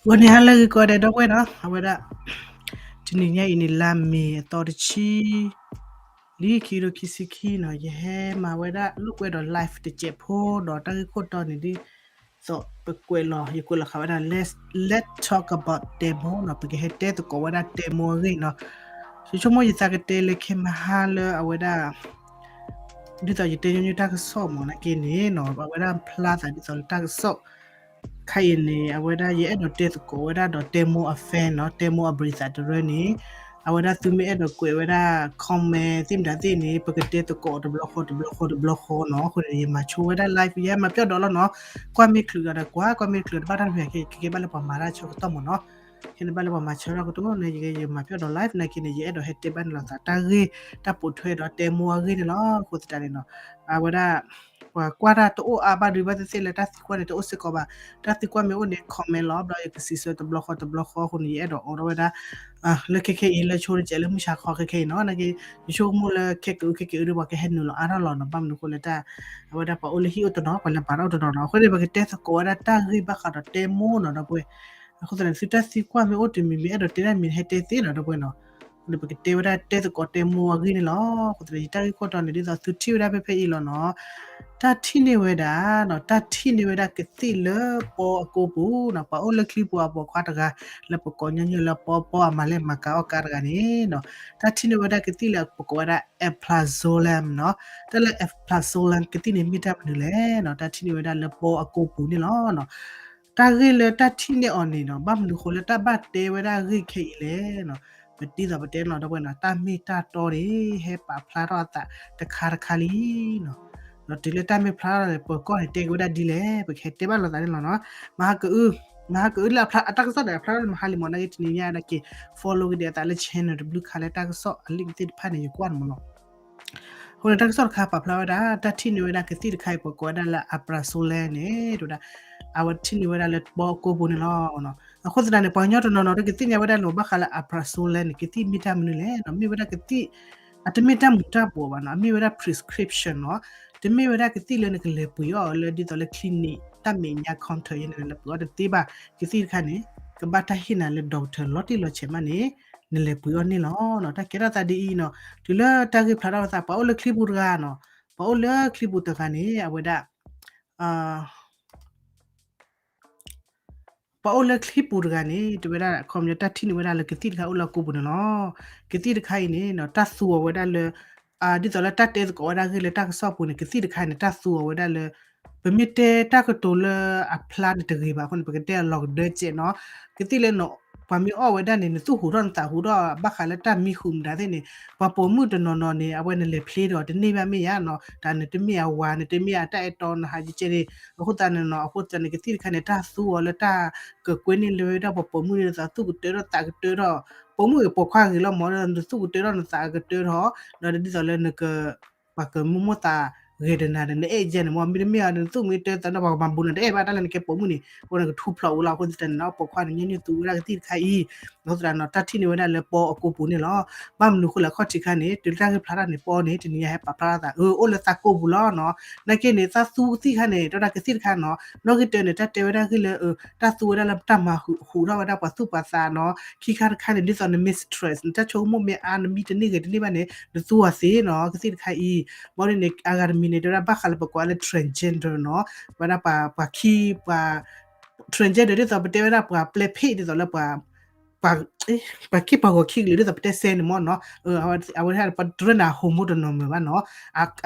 ဂီၤန့ၣ်ဟါလၢအဂ့ၤကိးဂၤဒဲး ဒီပုၢ်ဝဲၢ်နီၤ, အဝဲဒၣ် တနံၤညါအံၤန့ၣ် လါမ့ၤအသီတဆံ လံ ခံကထိခံဆံခံနီၤ, ယဟဲမၤဝဲဒၣ်လိာ်ကွဲဒီး live တစဲးဖိဒီး တၢ်ဂ့ၢ်ခိၣ်တီန့ၣ်ဒ်သိး ပကွဲးလီၤ ယကွဲးလီၤဃာ်ဝဲဒၣ် let's let's talk about တဲမိနီၤ, ပကဟဲတဲသကိးဝဲဒၣ်တဲမိအဂ့ၢ်နီၤ. ယဆိကမိၣ်ယသးကတဲလၢခဲမဟါလၢအဝဲဒၣ် ဒ်သိးယတဲညီနုၢ်တၢ်ကစီၣ်မးနာ်က့န့ၣ်နီၤ, အဝဲဒၣ်ဖျါသးဒ်သိးလၢတၢ်ကစီၣ် ခါအံၤန့ၣ် အဝဲဒၣ်ယအဲၣ်ဒိးတဲသကိးဝဲဒၣ်ဒီးတဲမိအ fan နီၤ, တဲမိအဘြံၤသးတရၢန့ၣ် အဝဲဒၣ်သုမ့ၢ်အဲၣ်ဒိးကွဲးဝဲဒၣ် comment သ့ၣ်မတၤသ့ၣ်န့ၣ် ပကတဲသကိးတဘျီဃီတဘျီဃီတဘျီဃီနီၤ. အဃိန့ၣ် ယမၤဆိဝဲဒၣ် live ယဲမၤပျီၣ်ဒီးလီၤနီၤ, ကွၢ်မ့ၢ်ချုးဒီးကွၢ်, ကွၢ်မ့ၢ်ချုးတဘၣ်တၢ်တမံၤ ကကဲဘၣ်လၢပှၤမၤတၢ်ဆၢကတီၢ်မးနီၤ. ခဲန့ၣ်ဘၣ်လၢပှၤမၤဆၢထီၣ်ကတီၢ်န့ၣ် ယမၤပျီၣ်ဒီး live နာ်က့န့ၣ် ယအဲၣ်ဒိးဟဲတဲဘၣ်န့ၣ်လီၤသးတၢ်ဂ့ၢ် တၢ်ပိာ်ထွဲဒီးတဲမိအဂ့ၢ်န့ၣ်လီၤ. အဃိသတးန့ၣ်နီၤ အဝဲဒၣ် ပှၤကွၢ်တၢ်တအိၣ်အါဘၣ်ဒုးဘၣ်သ့ၣ်သ့ၣ်လၢတၢ်သံကွၢ်န့ၣ် တအိၣ်စ့ၢ်ကီးဘၣ်. တၢ်သံကွၢ်မ့ၢ်အိၣ်န့ၣ် comment လီၤ, ဘျီယကစံးဆၢတဘျီဃီတဘျီဃီအဃိန့ၣ် ယအဲၣ်ဒိးအိးထီၣ်ဝဲဒၣ် လၢခဲခဲအံၤလၢဆိတစဲးလၢမုၢ်ဆါခီခဲခဲအံၤနီၤ, နာ်က့ ယဆိကမိၣ်လၢခဲကအုခဲကအုဒီး ပှၤကဟဲနုာ်လီၤအါထီၣ်လီၤနီၤ. ဘၣ်မနုၤအဃိလၢတၢ် အဝဲဒၣ်ပှၤအိၣ်လၢဟံၣ်အိၣ်တနီၤ ပှၤလၢမၤတၢ်အိၣ်တနီၤနီၤ. အဃိန့ၣ် ပကတဲသကိးဝဲဒၣ်တၢ်ဂ့ၢ်ဘၣ်ဃးဒီးတဲမိနီၤ ဒီပုၢ်ဝဲၢ်. အဃိသတးန့ၣ် သုတၢ်သံကွၢ်မ့ၢ်အိၣ်တမံၤမံၤ အဲၣ်ဒိးတဲတၢ်မံၤန့ၣ် ဟဲတဲသ့နီၤ ဒီပုၢ်ဝဲၢ်နီၤ. အဃိန့ၣ်ပကတဲဝဲဒၣ်တဲသကိးတဲမိအဂ့ၢ်န့ၣ်လီၤ. အဃိသတးန့ၣ် ယတၢ်ဂ့ၢ်ခိၣ်တီန့ၣ် ဒ်သိးသုထံၣ်ဝဲဒၣ်ဖဲဖဲအံၤလီၤနီၤ. တၢ်ထံၣ်န့ၢ်ဝဲဒၣ်နီၤ, တၢ်ထံၣ်န့ၢ်ဝဲဒၣ်ကသံၣ်လၢပီအကိပူၤနီၤ, ပှၤအိၣ်လၢချံပူၤအပိာ်ခွါတဂၤ လၢပကိးညီနုၢ်လၢပီပီအမၤလဲၢ်မၤကၤအီၣ်ကါတဂၤန့ၣ်နီၤ, တၢ်ထံၣ်န့ၢ်ဝဲဒၣ်ကသံၣ်လၢပကိးဝဲဒၣ် alprazolam နီၤ. တၢ်လၢ alprazolam ကသံၣ်န့ၣ်မ့ၢ်တၢ်မနုၤလဲၣ်နီၤ, တၢ်ထံၣ်န့ၢ်ဝဲဒၣ်လၢပီအကိပူၤန့ၣ်လီၤနီၤ. တၢ်ဂ့ၢ်လၢတၢ်ထံၣ်န့ၢ်အီၤန့ၣ်နီၤ, ဘၣ်မနုၤဃိလၢတၢ်ဘၣ်တဲဝဲဒၣ်ဂ့ၢ်ခဲအံၤလဲၣ်နီၤ. ပဒ်သိးပတဲလီၤ ဒီပုၢ်ဝဲၢ်နီၤ, တၢ်မ့ၢ်တၢ်တီန့ၣ် ဟဲပာ်ဖျါထီၣ်အသးတခါတခါလံနီၤ. ဒီးတုၤလၢတၢ်မ့ၢ်ဖျါထီၣ်န့ၣ် ပကီၢ်န့ၣ်တဲက့ၤဝဲဒၣ်ဒ်လဲၣ် ပကဟဲတဲဘၣ်လိာ်သးန့ၣ်လီၤနီၤ. မဟါကအု မဟါကအုလၢအဖျါ အတၢ်ကစီၣ်ဒီးအဖျါထီၣ်လၢမဟါလံမး နာ်က့တနံၤညါနာ်က့ follow က့ၤဒံးအသးလၢ channel တဘျုးခါလၢတၢ်ကစီၣ်အလံာ်ကသံၣ်တဖၣ်န့ၣ် ယကွၢ်န့ၣ်မးနီၤ. အဃိန့ၣ် တၢ်ကစီၣ်တခါပာ်ဖျါဝဲဒၣ် တၢ်ထံၣ်န့ၢ်ဝဲဒၣ်ကသံၣ်တခါအံၤ ပှၤကိးဝဲဒၣ်လၢ alprazolam န့ၣ် တဲဝဲဒၣ် အဝဲထံၣ်န့ၢ်ဝဲဒၣ်လၢပီအကိပူၤန့ၣ်လီၤ. အဃိသတးန့ၣ် ပှၤကညီတနီၤနီၤ တကသ့ၣ်ညါဝဲဒၣ်လၢ ဘၣ်ဃးလၢ alprazolam န့ၣ် ကသံၣ်မ့ၢ်တၢ်မနုၤလဲၣ်နီၤ, မ့ၢ်ဝဲဒၣ်ကသံၣ် အတမ့ၢ်တၢ်မူၤတၢ်ဘှီးဘၣ်နီၤ, အမ့ၢ်ဝဲဒၣ် prescription နီၤ, တမ့ၢ်ဝဲဒၣ်ကသံၣ်လၢနကလဲၤပှ့ၤအီၤလၢဒ်သိးလၢ clinic တၢ်မဲာ်ညါ counter ယဲန့ၣ် နလဲၤပှ့ၤအီၤတသ့ဘၣ်, ကသံၣ်တခါန့ၣ် ကဘၣ်တၢ်ဟ့ၣ်နၤလၢ doctor လီၤတံၢ်လီၤဆဲးမးန့ၣ် နလဲၤပှ့ၤအီၤန့ၣ်လီၤနီၤ. တၢ်ကဲထီၣ်သးဒ်အံၤနီၤ, တုၤလၢတၢ်ဂ့ၢ်ဖျါထီၣ်သး ပှၤအိၣ်လၢချံပူၤတဂၤနီၤ, ပှၤအိၣ်လၢချံပူၤတဂၤန့ၣ် အဝဲဒၣ် ပှၤအိၣ်လၢချံပူၤတဂၤန့ၣ် တဲဝဲဒၣ် ခီပညီ တၢ်ထံၣ်န့ၢ်ဝဲဒၣ်လၢကသံၣ်တခါအိၣ်လၢအကိပူၤန့ၣ်လီၤ. ကသံၣ်တခါအံၤန့ၣ်နီၤ တၢ်သူအီၤဝဲဒၣ်လၢ ဒ်သိးလၢတၢ်တဲသကိးဝဲဒၣ်ဂ့ၢ်လၢတၢ်ကစီၣ်ပူၤန့ၣ် ကသံၣ်တခါန့ၣ် တၢ်သူအီၤဝဲဒၣ်လၢ ပမ့ၢ်တဲတၢ်ကတိၤလၢအဖျါန့ၣ်တဂ့ၤဘၣ်အဃိန့ၣ် ပကတဲအလီၤကဒၢစဲးနီၤ. ကသံၣ်လၢ ပှၤမ့ၢ်အီၣ်ဝဲဒၣ်န့ၣ် နသူၣ်ဟူးထီၣ်နသးဟူးထီၣ် ဘၣ်ဃးလၢတၢ်မံဃုာ်မတၤသ့ၣ်န့ၣ် ပှၤပိာ်မုၣ်တနီၤနီၤန့ၣ် အဝဲနလဲၤဖျ့ဒီးတန့ၢ်ဘၣ်မ့ၢ်ဧါနီၤ, တၢ်နတမ့ၢ်အဝၤ နတမ့ၢ်အတၢ်အဲၣ်တီ နဟးကဲကဲန့ၣ် အဃိသတးန့ၣ်နီၤ အဃိသတးန့ၣ် ကသံၣ်တခါန့ၣ် တၢ်သူအီၤလၢတၢ်ကကွဲန့ၢ်လၢဝဲဒၣ်ပှၤပိာ်မုၣ်န့ၣ် နသးသူၣ်ကတၢၢ်ထီၣ်သးကတၢၢ်ထီၣ် ပိာ်မုၣ်ဂ့ၤပိာ်ခွါဂ့ၤလီၤမး နသူၣ်ကတၢၢ်ထီၣ်နသးကတၢၢ်ထီၣ် ဒီးဒ်သိးလၢနက ပှၤကမိၣ်မိၣ်သးဂဲၤဒီးနၤဒီး နအဲၣ်ယဲန့ၣ်မ့ၢ် မ့တမ့ၢ်အီၤ နသူၣ်မ့ၢ်တၢၢ်သးဒီး ပှၤကမၤဘူးနၤတအဲၣ်ဘၣ်တၢ်လၢနကဲပိာ်မုၣ်န့ၣ် အဃိန့ၣ်ကထူဖျိးဝဲလီၤ. အဃိသတးန့ၣ်နီၤ ပိာ်ခွါန့ၣ် ညီနုၢ်သူဝဲဒၣ်ကသံၣ်တခါအံၤ အဃိသတးနီၤ တၢ်ထံၣ်န့ၢ်ဝဲဒၣ်လၢပီအကိပူၤန့ၣ်လီၤ. ဘၣ်မနုၤဃိလဲၣ် အခီၣ်ထံးခါန့ၣ် တုၤလၢတၢ်ဂ့ၢ်ဖျါထီၣ်န့ၣ် ပီန့ၣ် တနံၤညါဟဲပာ်ဖျါထီၣ်သး အၢ အိၣ်လၢသးကိၢ်ပူၤလီၤနီၤ. နာ်က့န့ၣ် တၢ်သူကသံၣ်တခါန့ၣ် တဲဝဲဒၣ်ကသံၣ်တခါနီၤ နီၣ်ဂံၢ်တၢန့ၣ် တၢ်တဲဝဲဒၣ်ဂ့ၢ်လၢ တၢ်သူဝဲဒၣ်လၢတၢ်မၤဟူးထီၣ်ဝဲဒၣ်ပှၤသူၣ်ပှၤသးနီၤ. ခံခါတခါန့ၣ် ဒ်သိးနမ့ၢ် stress နတၢ်ဆိကမိၣ်မ့ၢ်အါ နမံတန့ၢ်ဂဲၤတန့ၢ်ဘၣ်န့ၣ် နသူအီၤသ့နီၤ ကသံၣ်တခါအံၤ. ဘၣ်ဒ်န့ၣ် အဂၤတမံၤန့ၣ် တဲဝဲဒၣ်ဘၣ်ဃးလၢပကိးဝဲလၢ transgender နီၤ ဝဲဒၣ်ပှၤခံ ပှၤ transgender ဒ်သိးပတဲဝဲဒၣ်ပှၤပျဲၢ်ဖ့ၣ်ဒ်သိးလၢပှၤ ပှၤခံပှၤဂီၤခံကလုာ်ဒ်သိးပတဲစဲန့ၣ်မ့ၢ်နီၤ အဝဲဒၣ်ပတရၢန့ၣ် hormone တနီၤမုာ်ဘၣ်နီၤ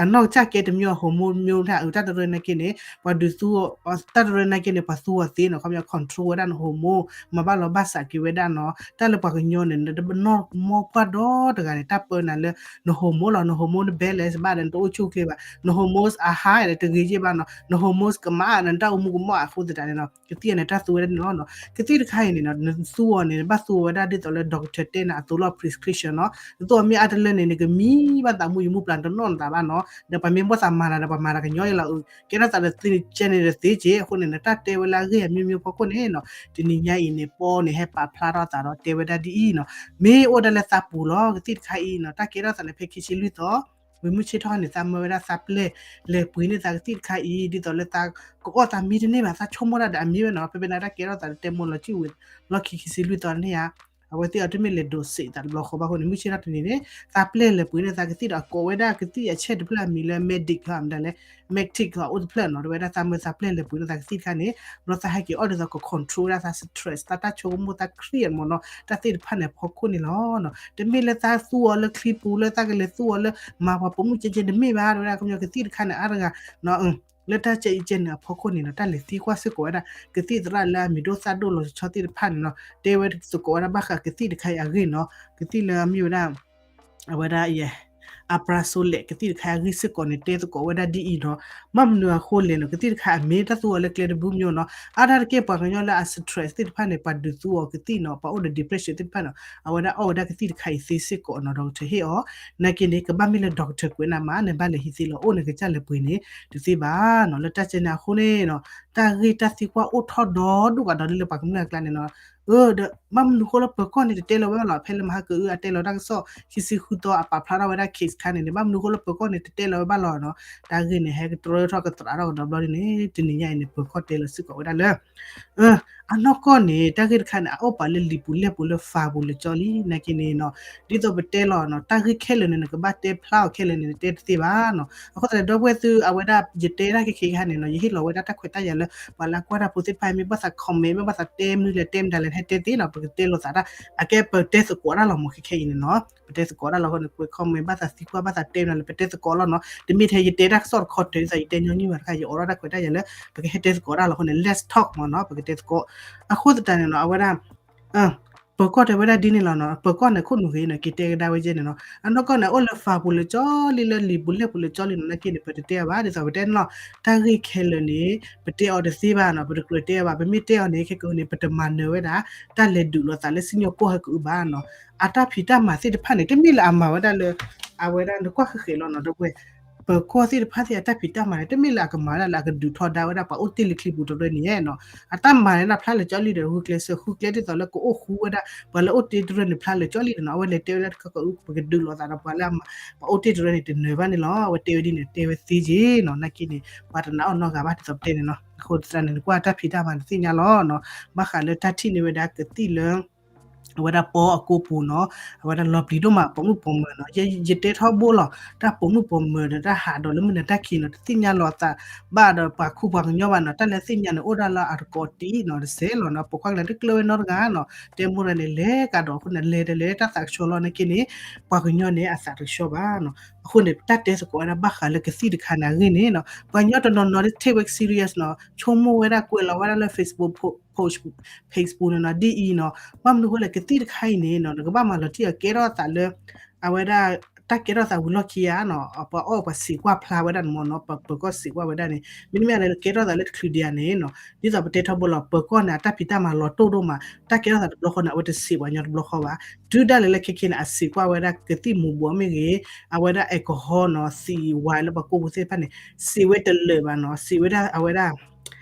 အနီၢ်ကစၢ်ကဲတမံၤအ hormone မ့ၢ် တၢ်တရၢနာ်က့န့ၣ် ပှၤဒုးသူ တၢ်တရၢနာ်က့န့ၣ် ပှၤသူအီၤသ့နီၤ ခီပညီ control ဝဲဒၣ်န hormone မၤဘၣ်လီၤဘၣ်စးက့ၤဝဲဒၣ်နီၤ တၢ်လၢပှၤကညီန့ၣ် နတနီၢ်မီၢ်ပှၢ်ဒီတဂၤန့ၣ် တၢ်ပၢနၤလၢ န hormone လီၤ န hormone balance ဘၣ်ဒီး နတအိၣ်ဆူၣ်ချ့ဘၣ် န hormones အ high ဒီးတဂ့ၤယ့ၢ်ဘၣ်နီၤ န hormones ကမၣ်ဒီး နတၢ်အိၣ်မူကမီၣ်အဃိသတးန့ၣ်နီၤ ကသံၣ်န့ၣ် တၢ်သူဝဲဒၣ်န့ၣ်လီၤနီၤ ကသံၣ်တခါအံၤန့ၣ်နီၤ နသူအီၤန့ၣ် နဘၣ်သူအီၤဝဲဒၣ်ဒ်သိးလၢ doctor တဲနၤအသိးလီၤ prescription နီၤ နသူအီၤမ့ၢ်အါတလၢန့ၣ် နကမံဘၣ်သးမူယမူပျၢ်တနီၢ်နသးဘၣ်နီၤ ဒီးပှၤမ့ၢ်ဘၣ်သးမၤနၤဒီး ပှၤမၤတၢ်ကညီယလီၤအုး ကဲထီၣ်သးဒီးသ့န့ၣ်ကဲန့ၣ်ဒီးသ့က့ၤ အဃိန့ၣ် နတၢ်တဲဝဲလၢအဂ့ၢ်အမျိုးမျိုးဖီခိၣ်န့ၣ်နီၤ တနံၤညါအံၤန့ၣ် ပီန့ၣ် ဟဲပာ်ဖျါထီၣ်သးဒီးတဲဝဲဒၣ်ဒ်အံၤနီၤ မ့ၢ်အိၣ်ဒၣ်လၢသးပူၤလီၤ ကသံၣ်တခါအံၤနီၤ တၢ်ကဲထီၣ်သးန့ၣ် ဖဲခံဆံလွံၢ်သီ ဝံၤမုၢ်ဆ့ၣ်ထီၣ်န့ၣ် သးမၢဝဲဒၣ်သးပျဲၢ်လဲၤပှ့ၤန့ၢ်သးကသံၣ်တခါအံၤ ဒ်သိးလၢသးကအီၣ်သးမံတန့ၢ်ဘၣ် သးဆိကမိၣ်တၢ်ဒီးအမံဝဲနီၤ ဖဲဖဲန့ၣ်တၢ်ကဲထီၣ်သးလၢတဲမိၢ်လီၤကံၣ်ဝံၤ လီၢ်ခံခံဆံလွံၢ်သီန့ၣ်ဧါ အဝဲသ့ၣ်အီၤတမ့ၢ်လဲၤဒိးစံးသးတဘျီဃီဘၣ်အဃိန့ၣ် မုၢ်ဆ့ၣ်ထီၣ်တနံၤန့ၣ် သးပျဲၢ်လဲၤပှ့ၤန့ၢ်သးကသံၣ်ဒီးအကိးဝဲဒၣ်ကသံၣ်အဆဲၣ်တဖျၢၣ်အမံၤလၢ medic မတၤလဲၣ် Magtic အအိၣ်တဖျၢၣ်နီၤ တဝဲဒၣ်သးမၢသးပျဲၢ်လဲၤပှ့ၤန့ၢ်သးကသံၣ်တခါန့ၣ် ဘျီသးဟဲက့ၤအီၣ်ဒ်သိးက control ဝဲဒၣ်သး stress သးတၢ်ဆိကမိၣ်သး เครียด မ့ၢ်နီၤ တၢ်သ့ၣ်တဖၣ်န့ၣ်အဖီခိၣ်န့ၣ်လီၤ. တမ့ၢ်လၢသးသူအီၤလၢချံပူၤ လၢသးကလဲၤသူအီၤလၢမၤပှၤပိာ်မုၣ်ကဲကဲတမ့ၢ်ဘၣ် တဝဲဒၣ်ကညီကသံၣ်တခါန့ၣ် အါတဂၤ လၢတၢ်ကဲအံၤကဲန့ၣ်အဖီခိၣ်န့ၣ်နီၤ တၢ်လဲၤသံကွၢ်စ့ၢ်ကီးဝဲဒၣ် ကသံၣ်သရၣ်လၢအမံၤဒိၣ်သၣ်ဒိၣ်လီၤဆီဆီသ့ၣ်တဖၣ်န့ၣ်နီၤ တဲဝဲစ့ၢ်ကီးဝဲဒၣ်ဘၣ်ဃးကသံၣ်တခါအံၤအဂ့ၢ်နီၤ ကသံၣ်လၢအမ့ၢ်ဝဲဒၣ် အဝဲဒၣ် အပြားဆိုးလဲ့ ကသံၣ်တခါအဂ့ၢ်စ့ၢ်ကီးန့ၣ် တဲသကိးဝဲဒၣ်ဒ်အံၤနီၤ ဘၣ်မနုၤအဃိလဲၣ်နီၤ ကသံၣ်တခါအမ့ၢ်တၢ်သူအီၤလၢကျဲတဘိမျိုးနီၤ အါဒၣ်တက့ၢ်ပှၤကညီလၢအ stress သ့ၣ်တဖၣ်န့ၣ် ပှၤဒုးသူအီၤကသံၣ်နီၤ ပှၤအိၣ်ဒီး depression သ့ၣ်တဖၣ်နီၤ အဝဲဒၣ်အီၣ်ဝဲဒၣ်ကသံၣ်တခါအံၤသ့စ့ၢ်ကီးနီၤ doctor ဟ့ၣ်အီၤ နာ်က့န့ၣ် ကဘၣ်မ့ၢ်လၢ doctor ကွဲးနၤမး နဘၣ်လဲၤဟံးသ့လီၤ အိၣ်န့ၣ်ကစၢ်လဲၤပှ့ၤန့ၣ် တသ့ဘၣ်နီၤ လၢတၢ်ကဲန့ၣ်အဃိန့ၣ်နီၤ တၢ်ဂ့ၢ်တၢ်သံကွၢ်အိၣ်ထီၣ်ဒီဒူၣ်ကဒီးဒ်လၢပှၤကမျၢၢ်အကျါန့ၣ်နီၤ ဒီး ဘၣ်မနုၤဃိလၢပၢၤကီၢ်န့ၣ် တတဲလီၤဝဲဘၣ်လီၤ ဖဲလၢမဟါကအုအတဲလီၤတၢ်ကစီၣ် ခံဆံဃုသီအပာ်ဖျါထီၣ်ဝဲဒၣ် case ခါန့ၣ်န့ၣ် ဘၣ်မနုၤဃိလၢပၢၤကီၢ်န့ၣ် တတဲလီၤဝဲဘၣ်လီၤနီၤ တၢ်ဂ့ၢ်န့ၣ် ဟဲကတြၢထီၣ်ကသရးထီၣ်ကဒီးဘျီဒ်န့ၣ် တနံၤညါအံၤန့ၣ် ပၢၤကီၢ်တဲလီၤစ့ၢ်ကီးဝဲဒၣ်လၢ အနီၢ်ကီၢ်န့ၣ် တၢ်ဂ့ၢ်တခါန့ၣ် အအိၣ်ပာ်လၢလံာ်ပူၤလဲၢ်ပူၤလၢ file ပူၤလၢကၠီလံ နာ်က့န့ၣ်နီၤ ဒ်သိးပတဲလီၤနီၤ တၢ်ဂ့ၢ်ခဲလၢာ်န့ၣ် နကဘၣ်တဲဖျါအီၤခဲလၢာ်န့ၣ် နတဲတသ့ဘၣ်နီၤ အဃိသတးန့ၣ် ဒီပုၢ်ဝဲၢ်သု အဝဲဒၣ် ယတဲဒၣ်ခဲခဲခါန့ၣ်နီၤ ယဟ့ၣ်လီၤဝဲဒၣ်တၢ်ခွဲးတၢ်ယာ်လၢ ပှၤလၢအကွၢ်တၢ်ဖိသ့ၣ်တဖၣ် မ့ၢ်ဘၣ်သး comment မ့ၢ်ဘၣ်သးတဲမနုၤလဲၣ် တဲမတၤလဲၣ် ဟဲတဲသ့နီၤ ပကတဲလိာ်သးတၢ် အကဲပတဲသကိးတၢ်လီၤမး ခဲခဲအံၤန့ၣ်နီၤ ပတဲသကိးတၢ်လီၤအဃိန့ၣ် comment ဘၣ်သးသံကွၢ်ဘၣ်သးတဲမနုၤလဲၣ် ပတဲသကိးလီၤနီၤ တမ့ၢ်ထဲယတဲတၢ်ကစီၣ်တခီတၢၤဒ်သိး ယတဲညီနုၢ်ဘၣ်တခါ ယအိးထီၣ်တၢ်ခွဲးတၢ်ယာ်လၢ ပကဟဲတဲသကိးတၢ်လီၤအဃိန့ၣ် let's talk မးနီၤ ပကတဲသကိး အဃိသတးန့ၣ်နီၤ အဝဲဒၣ် ပၢၤကီၢ်တဲဝဲဒၣ်ဒ်န့ၣ်လီၤနီၤ ပၢၤကီၢ်န့ၣ်ခိၣ်နူာ်ဂ့ၤနီၤ က့ၤတဲကဒါဝဲကဲန့ၣ်နီၤ အနီၢ်ကီၢ်န့ၣ် အိၣ်လၢ file ပူၤလၢကၠီလံ လၢလံာ်ပူၤလဲၢ်ပူၤလၢကၠီလံနီၤ နာ်က့န့ၣ် ပတတဲအီၤဘၣ် ဒ်သိးပတဲန့ၣ်လီၤ တၢ်ဂ့ၢ်ခဲလၢာ်န့ၣ် ပတဲအီၤတသ့ဘၣ်နီၤ ပတကြၢးတဲအီၤဘၣ် ပမ့ၢ်တဲအီၤန့ၣ် ခဲကန့ၣ် ပတမၤနၢၤဝဲဒၣ် တၢ်လဲၤဒုးလိာ်သးလၢစံၣ်ညီၣ်ကွီၢ်ဟဲကအုဘၣ်နီၤ အတၢ်ဖံးတၢ်မၤသ့ၣ်တဖၣ်န့ၣ် တမ့ၢ်လၢအမၤဝဲဒၣ်လၢ အဝဲဒၣ်နကွၢ်ဃဲၤဃဲၤလီၤနီၤ ဒီပုၢ်ဝဲၢ် ပၢၤကီၢ်သ့ၣ်တဖၣ်သ့ၣ်အတၢ်ဖံးတၢ်မၤန့ၣ် တမ့ၢ်လၢအကမၤဝဲဒၣ်လၢအကဒုးထီဒါဝဲဒၣ် ပှၤအိၣ်တ့ၢ်လၢချံပူၤတရၢန့ၣ်နီၤ အတၢ်မၤန့ၣ်ဒၣ်ဖျါလၢကၠီလံဒီး ဂုာ်ကျဲးစၢးဃုကျဲဒ်သိးလၢကအိၣ်ဃူဝဲဒၣ် ပှၤလၢအိၣ်တ့ၢ်တရၢန့ၣ် ဖျါလၢကၠီလံဒီးနီၤ အဝဲလဲၤတဲဝဲလၢတခီကအု ပကဒုးလိာ်သးဒီးပှၤလၢအမၤ ပှၤအိၣ်တ့ၢ်တရၢန့ၣ် တနၢၤဘၣ်န့ၣ်လီၤ အဝဲတဲဝဲဒ်န့ၣ် တဲဝဲသ့က့နီၤ နာ်က့န့ၣ် ပှၤတနာ်အီၤနီတဂၤဘၣ်ဒ်သိးပတဲန့ၣ်နီၤ အဃိသတးန့ၣ် နကွၢ်တၢ်ဖံးတၢ်မၤန့ၣ်သ့ၣ်ညါလီၤနီၤ ဘၣ်ဃးလၢတၢ်ထံၣ်န့ၢ်ဝဲဒၣ်ကသံၣ်လၢ အဝဲဒၣ်ပီအကိပူၤနီၤ အဝဲဒၣ်လီၤပျံၤဒိၣ်မး ပိာ်မုၣ်ပိာ်မၢၤနီၤ ယတဲထီဘိလီၤ တၢ်ပိာ်မုၣ်ပိာ်မၢၤဒီးတၢ်ဟးဒီးလၢမုၢ်နၤတၢ်ခံးနီၤ တသ့ၣ်ညါလီၤသးဘၣ်ဒီးပှၤခူပှၤကညီဘၣ်နီၤ တၢ်လၢသ့ၣ်ညါန့ၣ် အိၣ်ဒၣ်လၢအတကိးတံၢ်နီၤ တစဲးလီၤနီၤ ပိာ်ခွါကလဲၤတကျၢၤဝဲနီတဂၤနီၤ တဲမိၢ်ရၤန့ၣ် လဲၤကဒီးအဃိန့ၣ် လဲၤတလဲၤတၢ်သးကဆှီလီၤနာ်က့န့ၣ် ပှၤကညီန့ၣ် အသးတကဆှီဘၣ်နီၤ အဃိန့ၣ် တၢ်တဲသကိးဝဲဒၣ်ဘၣ်ဃးလၢကသံၣ်တခါန့ၣ်အဂ့ၢ်န့ၣ်နီၤ ပှၤကညီတနီၤနီၤ take ဝဲ serious နီၤ ဆိကမိၣ်ဝဲဒၣ်ကွဲးလီၤဝဲဒၣ်လၢ Facebook page နီၤ ဒ်အံၤနီၤ ဘၣ်မနုၤအဃိလဲၣ် ကသံၣ်တခါအံၤန့ၣ်နီၤ နကဘၣ်မၤလီၤတံၢ်အီၤကဲထီၣ်သးလၢ အဝဲဒၣ် တၢ်ကဲထီၣ်သးဝံၤလီၢ်ခံဧါနီၤ ပှၤအီၣ်ပှၤစံးကွၢ်ဖျါဝဲဒၣ်န့ၣ်မ့ၢ်နီၤ ပၢၤကီၢ်စံးကွၢ်ဝဲဒၣ်န့ၣ် မ့တမ့ၢ်လၢကဲထီၣ်သးလၢတချုးဒံးဧါန့ၣ်နီၤ ဒ်သိးပတဲထီဘိလီၤ ပၢၤကီၢ်န့ၣ် အတၢ်ဖံးတၢ်မၤလီၤတိၢ်ဒိၣ်မး တၢ်ကဲထီၣ်သးတဘျီဃီန့ၣ် အဝဲတစံးပှၤကညီတဘျီဃီဘၣ် တုၤဒၣ်လဲာ်လၢခဲခဲန့ၣ် အစံးကွၢ်ဝဲဒၣ်ကသံၣ်မူၤဘှီးမ့ၢ်ဂ့ၤ အဝဲဒၣ် alcohol နီၤ သံးဝါလၢပှၤကိၢ်ပူၤသ့ၣ်တဖၣ်န့ၣ် စံးဝဲတလၢာ်ဘၣ်နီၤ စံးဝဲဒၣ်အဝဲဒၣ်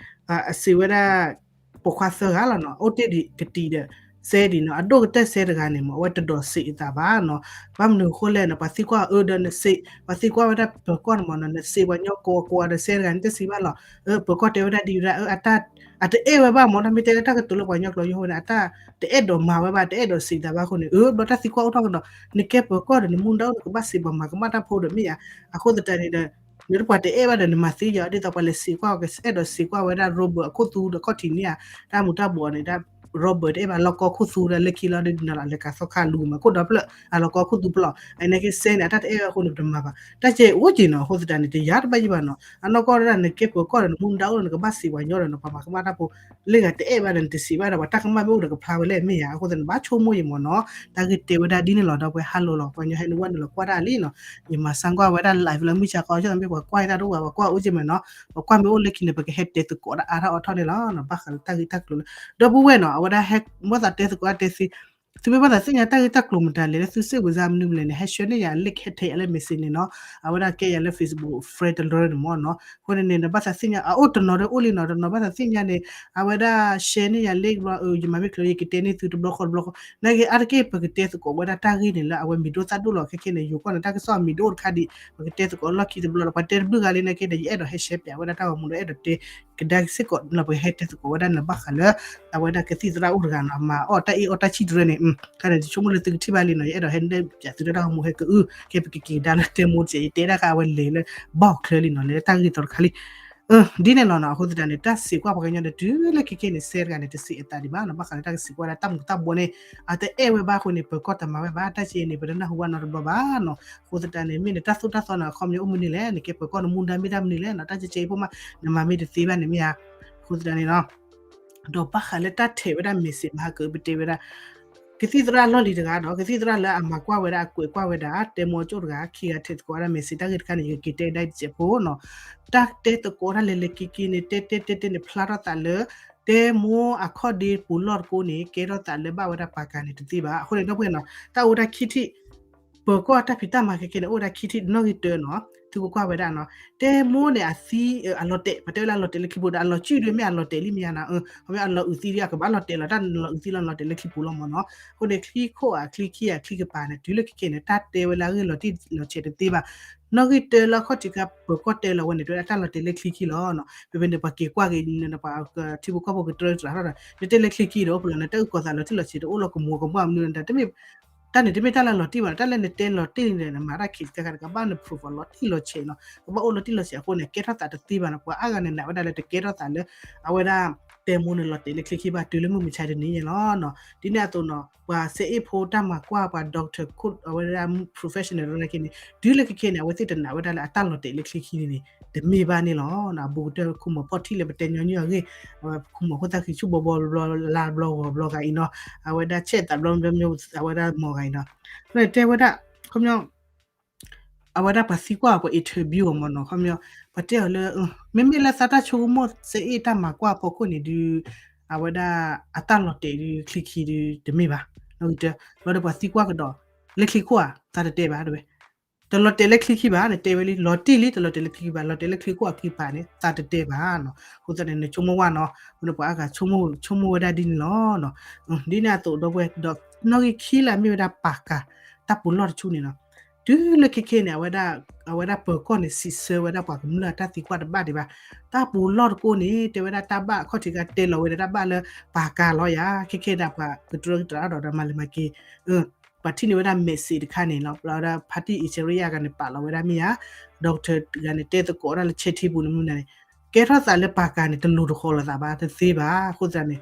အစံးဝဲဒၣ် ပိာ်ခွါသၢဂၤလီၤနီၤ အိၣ်တ့ၢ်ဒံးကတံၤဒီး စဲဒံးနီၤ အဒိၣ်ကတၢၢ်စဲတဂၤန့ၣ်မ့ၢ် အဝဲတဒိးစံးအသးဘၣ်နီၤ ဘၣ်မနုၤအဃိလဲၣ်နီၤ ပှၤသံကွၢ်အၢဒီးနစံး ပှၤသံကွၢ်ဝဲဒၣ်ပၢၤကီၢ်န့ၣ်မ့ၢ်နီၤ နစံးပှၤကညီကိးကိးဂၤဒီးစဲတဂၤန့ၣ် တစံးဘၣ်လီၤ ပၢၤကီၢ်တဲဝဲဒၣ်ဒ်ဝဲဒၣ် အတၢ် အတအဲၣ်ဝဲဘၣ်မ့ၢ်နီၤ မ့ၢ်တဲလၢတၢ်ကတိၤလၢပှၤကညီကျိာ်ယိဝဲန့ၣ် အတၢ်တအဲၣ်ဒိးမၤဝဲဘၣ် တအဲၣ်ဒိးစံးသးဘၣ်အဃိန့ၣ် အၢ ဘျီတၢ်သံကွၢ်အိၣ်ထီၣ်ကဒီး နကဲပၢၤကီၢ်ဒီး နမူဒါအိၣ်နကဘၣ်စံးပှၤမၤကမၣ်တၢ်ဖိဒီးမ့ၢ်ဧါ အဃိသတးန့ၣ်ဒီး နတပှၤတအဲၣ်ဘၣ်ဒီးနမၤသံယီၤ ဒ်သိးပှၤလဲၤစံးကွၢ် အဲၣ်ဒိးစံးကွၢ်ဝဲဒၣ် Robert အခိၣ်သူဒီးခီၣ်ထံးန့ၣ်ဧါ တၢ်မူၤတၢ်ဘှီးန့ၣ် Robert တအဲၣ်ဘၣ်လီၢ်ကီၢ်ခိၣ်သူဒီးလၢခံလီၤဒ်န့ၣ်လီၤ အလဲၤကးသီခါလူၤမးခိၣ်ဒီဖျၢၣ် အလီၢ်ကီၢ်ခိၣ်သူဖျၢၣ်လီၤ အန့ၣ်က့စဲန့ၣ် အတၢ်တအဲၣ်ဝဲအဃိန့ၣ် ပတမၤဘၣ် တၢ်ကဲအိၣ်က့ၤနီၤ အဃိသတးန့ၣ် တယၤတဘၣ်ယံၤဘၣ်နီၤ အနီၢ်ကီၢ်ဒၣ်နကဲပၢၤကီၢ်ဒီး နမူဒါအိၣ်ဒီး နကဘၣ်စံးပှၤကညီဒီး နပှၤမၤကမၣ်တၢ်ဖိ လၢဂၤတအဲၣ်ဘၣ်ဒီး နတစံးဘၣ်ဒီး ပှၤတၢ်ကမၣ်မ့ၢ်အိၣ်ဒီးကဖျါဝဲလဲၣ်မ့ၢ်ဧါ အဃိသတးန့ၣ် ဘၣ်ဆိကမိၣ်ယံၤမ့ၢ်နီၤ တၢ်ဂ့ၢ်တဲဝဲဒၣ်ဒ်န့ၣ်လီၤ ဒီပုၢ်ဝဲၢ် hello လီၤ ပှၤကညီဟဲနုာ်ဝဲနုာ်လီၤကွၢ်တၢ်လံနီၤ ယမၤစၢ်ကွၢ်ဝဲဒၣ် live လၢမုၢ်ဆါခီ ဆိသးမ့ၢ်ပှၤကွၢ်တၢ်တအိၣ်ဘၣ် ပှၤကွၢ်အိၣ်က့ၤမ့ၢ်နီၤ ပှၤကွၢ်မ့ၢ်အိၣ်လၢခံန့ၣ် ပကဟဲတဲသကိးတၢ်အါထီၣ်အါထီၣ်န့ၣ်လီၤ ဘၣ်ဃးလၢတၢ်ဂ့ၢ်တၢ်ကျိၤလၢ ဒီပုၢ်ဝဲၢ်နီၤ အဝဲဒၣ်ဟဲ မ့ၢ်သးတဲသကိးတၢ်တဲသ့ သုမ့ၢ်ဘၣ်သးသ့ၣ်ညါတၢ်ဂ့ၢ်တၢ်ကျိၤမတၤလဲၣ်လၢသုစ့ၣ်ဝံၤစါမနုၤမလဲၣ်န့ၣ် ဟဲဆှၢန့ၢ်ယၤလ့ၣ် ဟဲထဲယၤလၢ message န့ၣ်နီၤ, အဝဲဒၣ်ကဲယၤလၢ Facebook friend တလၢန့ၣ်မ့ၢ်နီၤ, အဃိန့ၣ်န့ၣ် နဘၣ်သးသ့ၣ်ညါ အအိၣ်တနီၤဒီးအိၣ်လံနီၤ, တနီၤဘၣ်သးသ့ၣ်ညါန့ၣ် အဝဲဒၣ် share န့ၢ်ယၤလ့ၣ်ဘျီ ယမၤမ့ၢ်ချ့ ယကတဲန့ၢ်သုတဘျီဃီတဘျီဃီ, နာ်က့အါတက့ၢ်ပကတဲသကိးဝဲဒၣ်တၢ်ဂ့ၢ်န့ၣ်လၢအဝဲမံၤဒိၣ်သၣ်ဒိၣ်လီၤ, ခဲခဲန့ၣ် ယိၤကီၢ်န့ၣ် တၢ်ကစီၣ်အမံၤဒိၣ်တခါဒံး ပကတဲသကိးလီၢ်ခံတဘျီဒီး ပှၤတဲတဘျုးဂၤလံနာ်က့ဒီး ယအဲၣ်ဒိးဟဲ share ပၠးဝဲဒၣ်တၢ်ဂီၤမူဒီး အဲၣ်ဒိးတဲ ကဒါက့ၤစ့ၢ်ကီးလီၤ, ပကဟဲတဲသကိးဝဲဒၣ်နဘၣ်ဃးလၢ အဝဲဒၣ်ကသံၣ်သရၣ်အိၣ်တဂၤနီၤ, မၤအီၣ်တၢ်အ့ၣ်အီၣ်တၢ်ဆံၣ်တရၢန့ၣ်, ခါန့ၣ် ယဆိကမိၣ်လၢသုကထံၣ်ဘၣ်လံနီၤ, ယအဲၣ်ဒိးဟဲနဲၣ်ပၠးသုတၢ်ဂီၤမူဟဲကအုၣ် ကဲပကက့ၤကဒါလၢတဲမိၢ်တစဲး ယတဲဒၣ်ခါအဝဲလဲၤလၢဘီၣ်ချၢလံနီၤ, လဲၤလၢတၢ်ဂ့ၢ်သီတခါလံ ဒ်န့ၣ်လီၤနီၤ, အဃိသတးန့ၣ် တၢ်စံးကွၢ်ပှၤကညီဒီး တုၤလၢခဲခဲန့ၣ် စဲတဂၤန့ၣ် တစံးအသးဒံးဘၣ်နီၤ, ဘၣ်ဃးလၢတၢ်ကစံးကွၢ်ဒၣ်တၢ်မူၤတၢ်ဘှီန့ၣ် အတအဲၣ်ဝဲဘၣ်အဃိန့ၣ် ပၢၤကီၢ်တမၤဝဲဘၣ်, တၢ်က့န့ၣ် ပတနၢ်ဟူဘၣ်နီတဘျီဘၣ်နီၤ, အဃိသတးန့ၣ် မ့ၢ်နတၢ်သိၣ်တၢ်သီနီၤ အခီပညီအိၣ်မနုၤလဲၣ်, နကဲပၢၤကီၢ်နမူဒါမ့ၢ်တၢ်မနုၤလဲၣ်နီၤ, တၢ်ကကဲအံၤဖိမး နမၤမ့ၢ်တသ့ဘၣ်န့ၣ်မ့ၢ်ဧါ, အဃိသတးန့ၣ်နီၤ ဒီးဘၣ်ဃးလၢတၢ်ထဲးဝဲဒၣ် message မဟါကၢ ပတဲဝဲဒၣ် ကသံၣ်သရၣ်လီၢ်လံၤတဂၤဒီး ကသံၣ်သရၣ်လၢအမၤကွၢ်ဝဲဒၣ် အကွဲးကွၢ်ဝဲဒၣ် တဲမိၢ်အကၠိၣ်တဂၤ ခံဂၤထဲးသကိးဝဲဒၣ် message တၢ်ဂ့ၢ်တခါန့ၣ် ယကက့ၤတဲဒၣ်တစဲးဖိနီၤ, တၢ်တဲသကိးတၢ်လဲၤလဲၤက့ၤက့ၤန့ၣ် တဲတဲတဲတဲန့ၣ် ဖျါထီၣ်သးလၢ တဲမိၢ်အခီၣ်ဒ့ပူၤလီၢ်တကိးန့ၣ် ကဲထီၣ်သးလၢဘၣ်ဝဲဒၣ်ပာ်ကၤန့ၣ်တသ့ဘၣ်, အဃိန့ၣ် ဒီပုၢ်ဝဲၢ်နီၤ တၢ်အိၣ်ဝဲဒၣ်ခံထံၣ် ပၢၤကီၢ်တၢ်ဖံးတၢ်မၤခဲခဲန့ၣ် အိၣ်ဝဲဒၣ်ခံထံၣ်နီၣ်ဂံၢ်တၢနီၤ, သုကကွၢ်ဝဲဒၣ်နီၤ, တဲမိၢ်န့ၣ်အသံ အလီၤတဲာ် ပှၤတဲဝဲလၢအလီၤတဲာ်လၢခံပူၤဒီး အလီၤစုၣ်ဒ်မ့ၢ်အလီၤတဲာ်လံမ့ၢ်ဧါနီၤ, ခီဖျိအလီၤအုးသံဒီး အကဘၣ်လီၤတဲာ်လီၤ တၢ်လီၤအုးသံလီၤလီၤတဲာ်လၢခံပူၤလီၤမ့ၢ်နီၤ, အဃိန့ၣ် ချံခိၣ်ဧါ ချံခံဧါ ချံကပၤန့ၣ် တုၤလၢခဲခဲန့ၣ် တၢ်တဲဝဲလၢအဂ့ၢ်လီၤတံၢ်လီၤဆဲးတသ့ဘၣ်, နီၣ်ဂံၢ်တၢလၢအခီၣ်ထံးခါ ပၢၤကီၢ်တဲလီၤဝဲန့ၣ် တဲဝဲဒၣ်တၢ်လီၤတဲာ်လၢချံခံလီၤနီၤ, ဖဲဖဲန့ၣ် ပှၤက့ၤကွၢ်က့ၤ ပှၤထံဖိကီၢ်ဖိကတြၢတြးထီၣ်ဒီး နတဲလၢချံခံဒီး အိၣ်ဖဲလဲၣ် နတၢ်အုၣ်ကီၤသးလီၤတံၢ်လီၤဆဲးတအိၣ်လီၤ ကမူၤကမၣ်မနုၤ တၢ်တမ့ၢ် တၢ်န့ၣ်တမ့ၢ်တၢ်လၢလီၤတံၢ်ဘၣ်နီၤ, တၢ်လၢနတဲလီၤတံၢ်န့ၣ် နမၤတၢ်ခံးတခါခါ ကဘၣ်န proof လီၤတံၢ်လီၤဆဲးနီၤ, ကဘၣ်အိၣ်လီၤတံၢ်လီၤဆဲးအဃိန့ၣ် ကဲထီၣ်သးတသ့ဘၣ်နီၤ, ပှၤအါဂၤန့ၣ်နာ်ဝဲဒၣ်လၢတကဲထီၣ်သးလၢ အဝဲဒၣ် တဲမိၢ်န့ၣ်လီၤတဲာ်လၢချံခံဘၣ် တုၤလၢမုၢ်မဆါတနံၤညါလီၤနီၤ, ဒ်န့ၣ်အသိးနီၤ ပှၤစဲအ့ၣ်ဖိတၢ်မၤကွၢ် ပှၤ doctor ခိၣ် အဝဲဒၣ် professional နာ်က့န့ၣ် တုၤလၢခဲခဲန့ၣ် အဝဲသ့ၣ်တနာ်ဝဲဒၣ်လၢအတၢ်လီၤတဲာ်လၢချံခံန့ၣ်န့ၣ် တမ့ၢ်ဘၣ်န့ၣ်လီၤ, အဘူးကတၢၢ် ခိၣ်မီၤဖီၣ်ထံၣ်လၢပတဲညီနုၢ်အဂ့ၢ်, အဝဲခိၣ်မီၤခိၣ်သၣ်ဃံဆူၣ်ဘီဘီဘျီ လါဘျီဂီၤဘျီဂၤအံၤနီၤ, အဝဲဒၣ်ဆဲးသးဘျီ အဝဲဒၣ်မီၤဂၤအံၤနီၤ, န့ၣ်တဲဝဲဒၣ် ခီပညီ အဝဲဒၣ်ပှၤသံကွၢ်ပှၤ interview အီၤမ့ၢ်နီၤ, ခီပညီ ပှၤတဲအီၤလၢ မ့မ့ၢ်လၢသးတၢ်ဆိကမိၣ်စဲအ့ၣ်တၢ်မၤကွၢ်အဖီခိၣ်န့ၣ်ဒုး အဝဲဒၣ်အတၢ်လီၤတဲာ်ဒုးချံခံဒုး တမ့ၢ်ဘၣ်, နီၣ်ဂံၢ်တၢ ဘျီဒီးပှၤသံကွၢ်ကဒီး လၢချံခိၣ်ဧါ သးတတဲဘၣ်တဲဝဲ, တလီၤတဲာ်လၢချံခံဘၣ် နတဲဝဲလံ လီၤတံၢ်လံ တလီၤတဲာ်လၢချံခံဘၣ် လီၤတဲာ်လၢချံခိၣ်အခံပၤန့ၣ် သးတတဲဘၣ်နီၤ, အဃိသတးန့ၣ် နဆိကမိၣ်ဝဲနီၤ, အဃိန့ၣ်ပှၤအါဂၤဆိကမိၣ်ဝဲဒၣ်ဒ်န့ၣ်လီၤနီၤ, ဒ်န့ၣ်အသိးဒီပုၢ်ဝဲၢ် ဒီးနီၣ်ဂံၢ်ခံလၢအမ့ၢ်ဝဲဒၣ်ပာ်ကၤ တၢ်ပူၤလီၢ်တဆူန့ၣ်နီၤ, တုၤလၢခဲခဲန့ၣ် အဝဲဒၣ် အဝဲဒၣ်ပၢၤကီၢ်န့ၣ် စံးဆၢဝဲဒၣ်ပှၤကမျၢၢ်အတၢ်သံကွၢ်တဘၣ်ဒံးဘၣ်, တၢ်ပူၤလီၢ်တကိးန့ၣ် တဲဝဲဒၣ်တၢ်ဘၣ်အခီၣ်ထံးခါတဲလီၤဝဲဒီးတၢ်ဘၣ်လၢပာ်ကၤလီၤယၤ ခဲခဲဒၣ်ပှၤကတြၢကတြးဒီးဒီးမၤလၢမၤက့ၤ ပှၤထံၣ်န့ၢ်ဝဲဒၣ် message တခါန့ၣ်လီၤ, ဘျီဝဲဒၣ် ဖါတံၢ် အံၣ်စရံယါ ဂၤန့ၣ် ပာ်လီၤဝဲဒၣ်မ့ၢ်ဧါ, doctor တဂၤန့ၣ် တဲသကိးဒၣ်လၢ chat ပူၤန့ၣ်မနုၤန့ၣ်, ကဲထီၣ်သးလၢပာ်ကၤန့ၣ် တလိၤတဃီၤလိာ်သးဘၣ် တသ့ဘၣ်, အဃိသတးန့ၣ်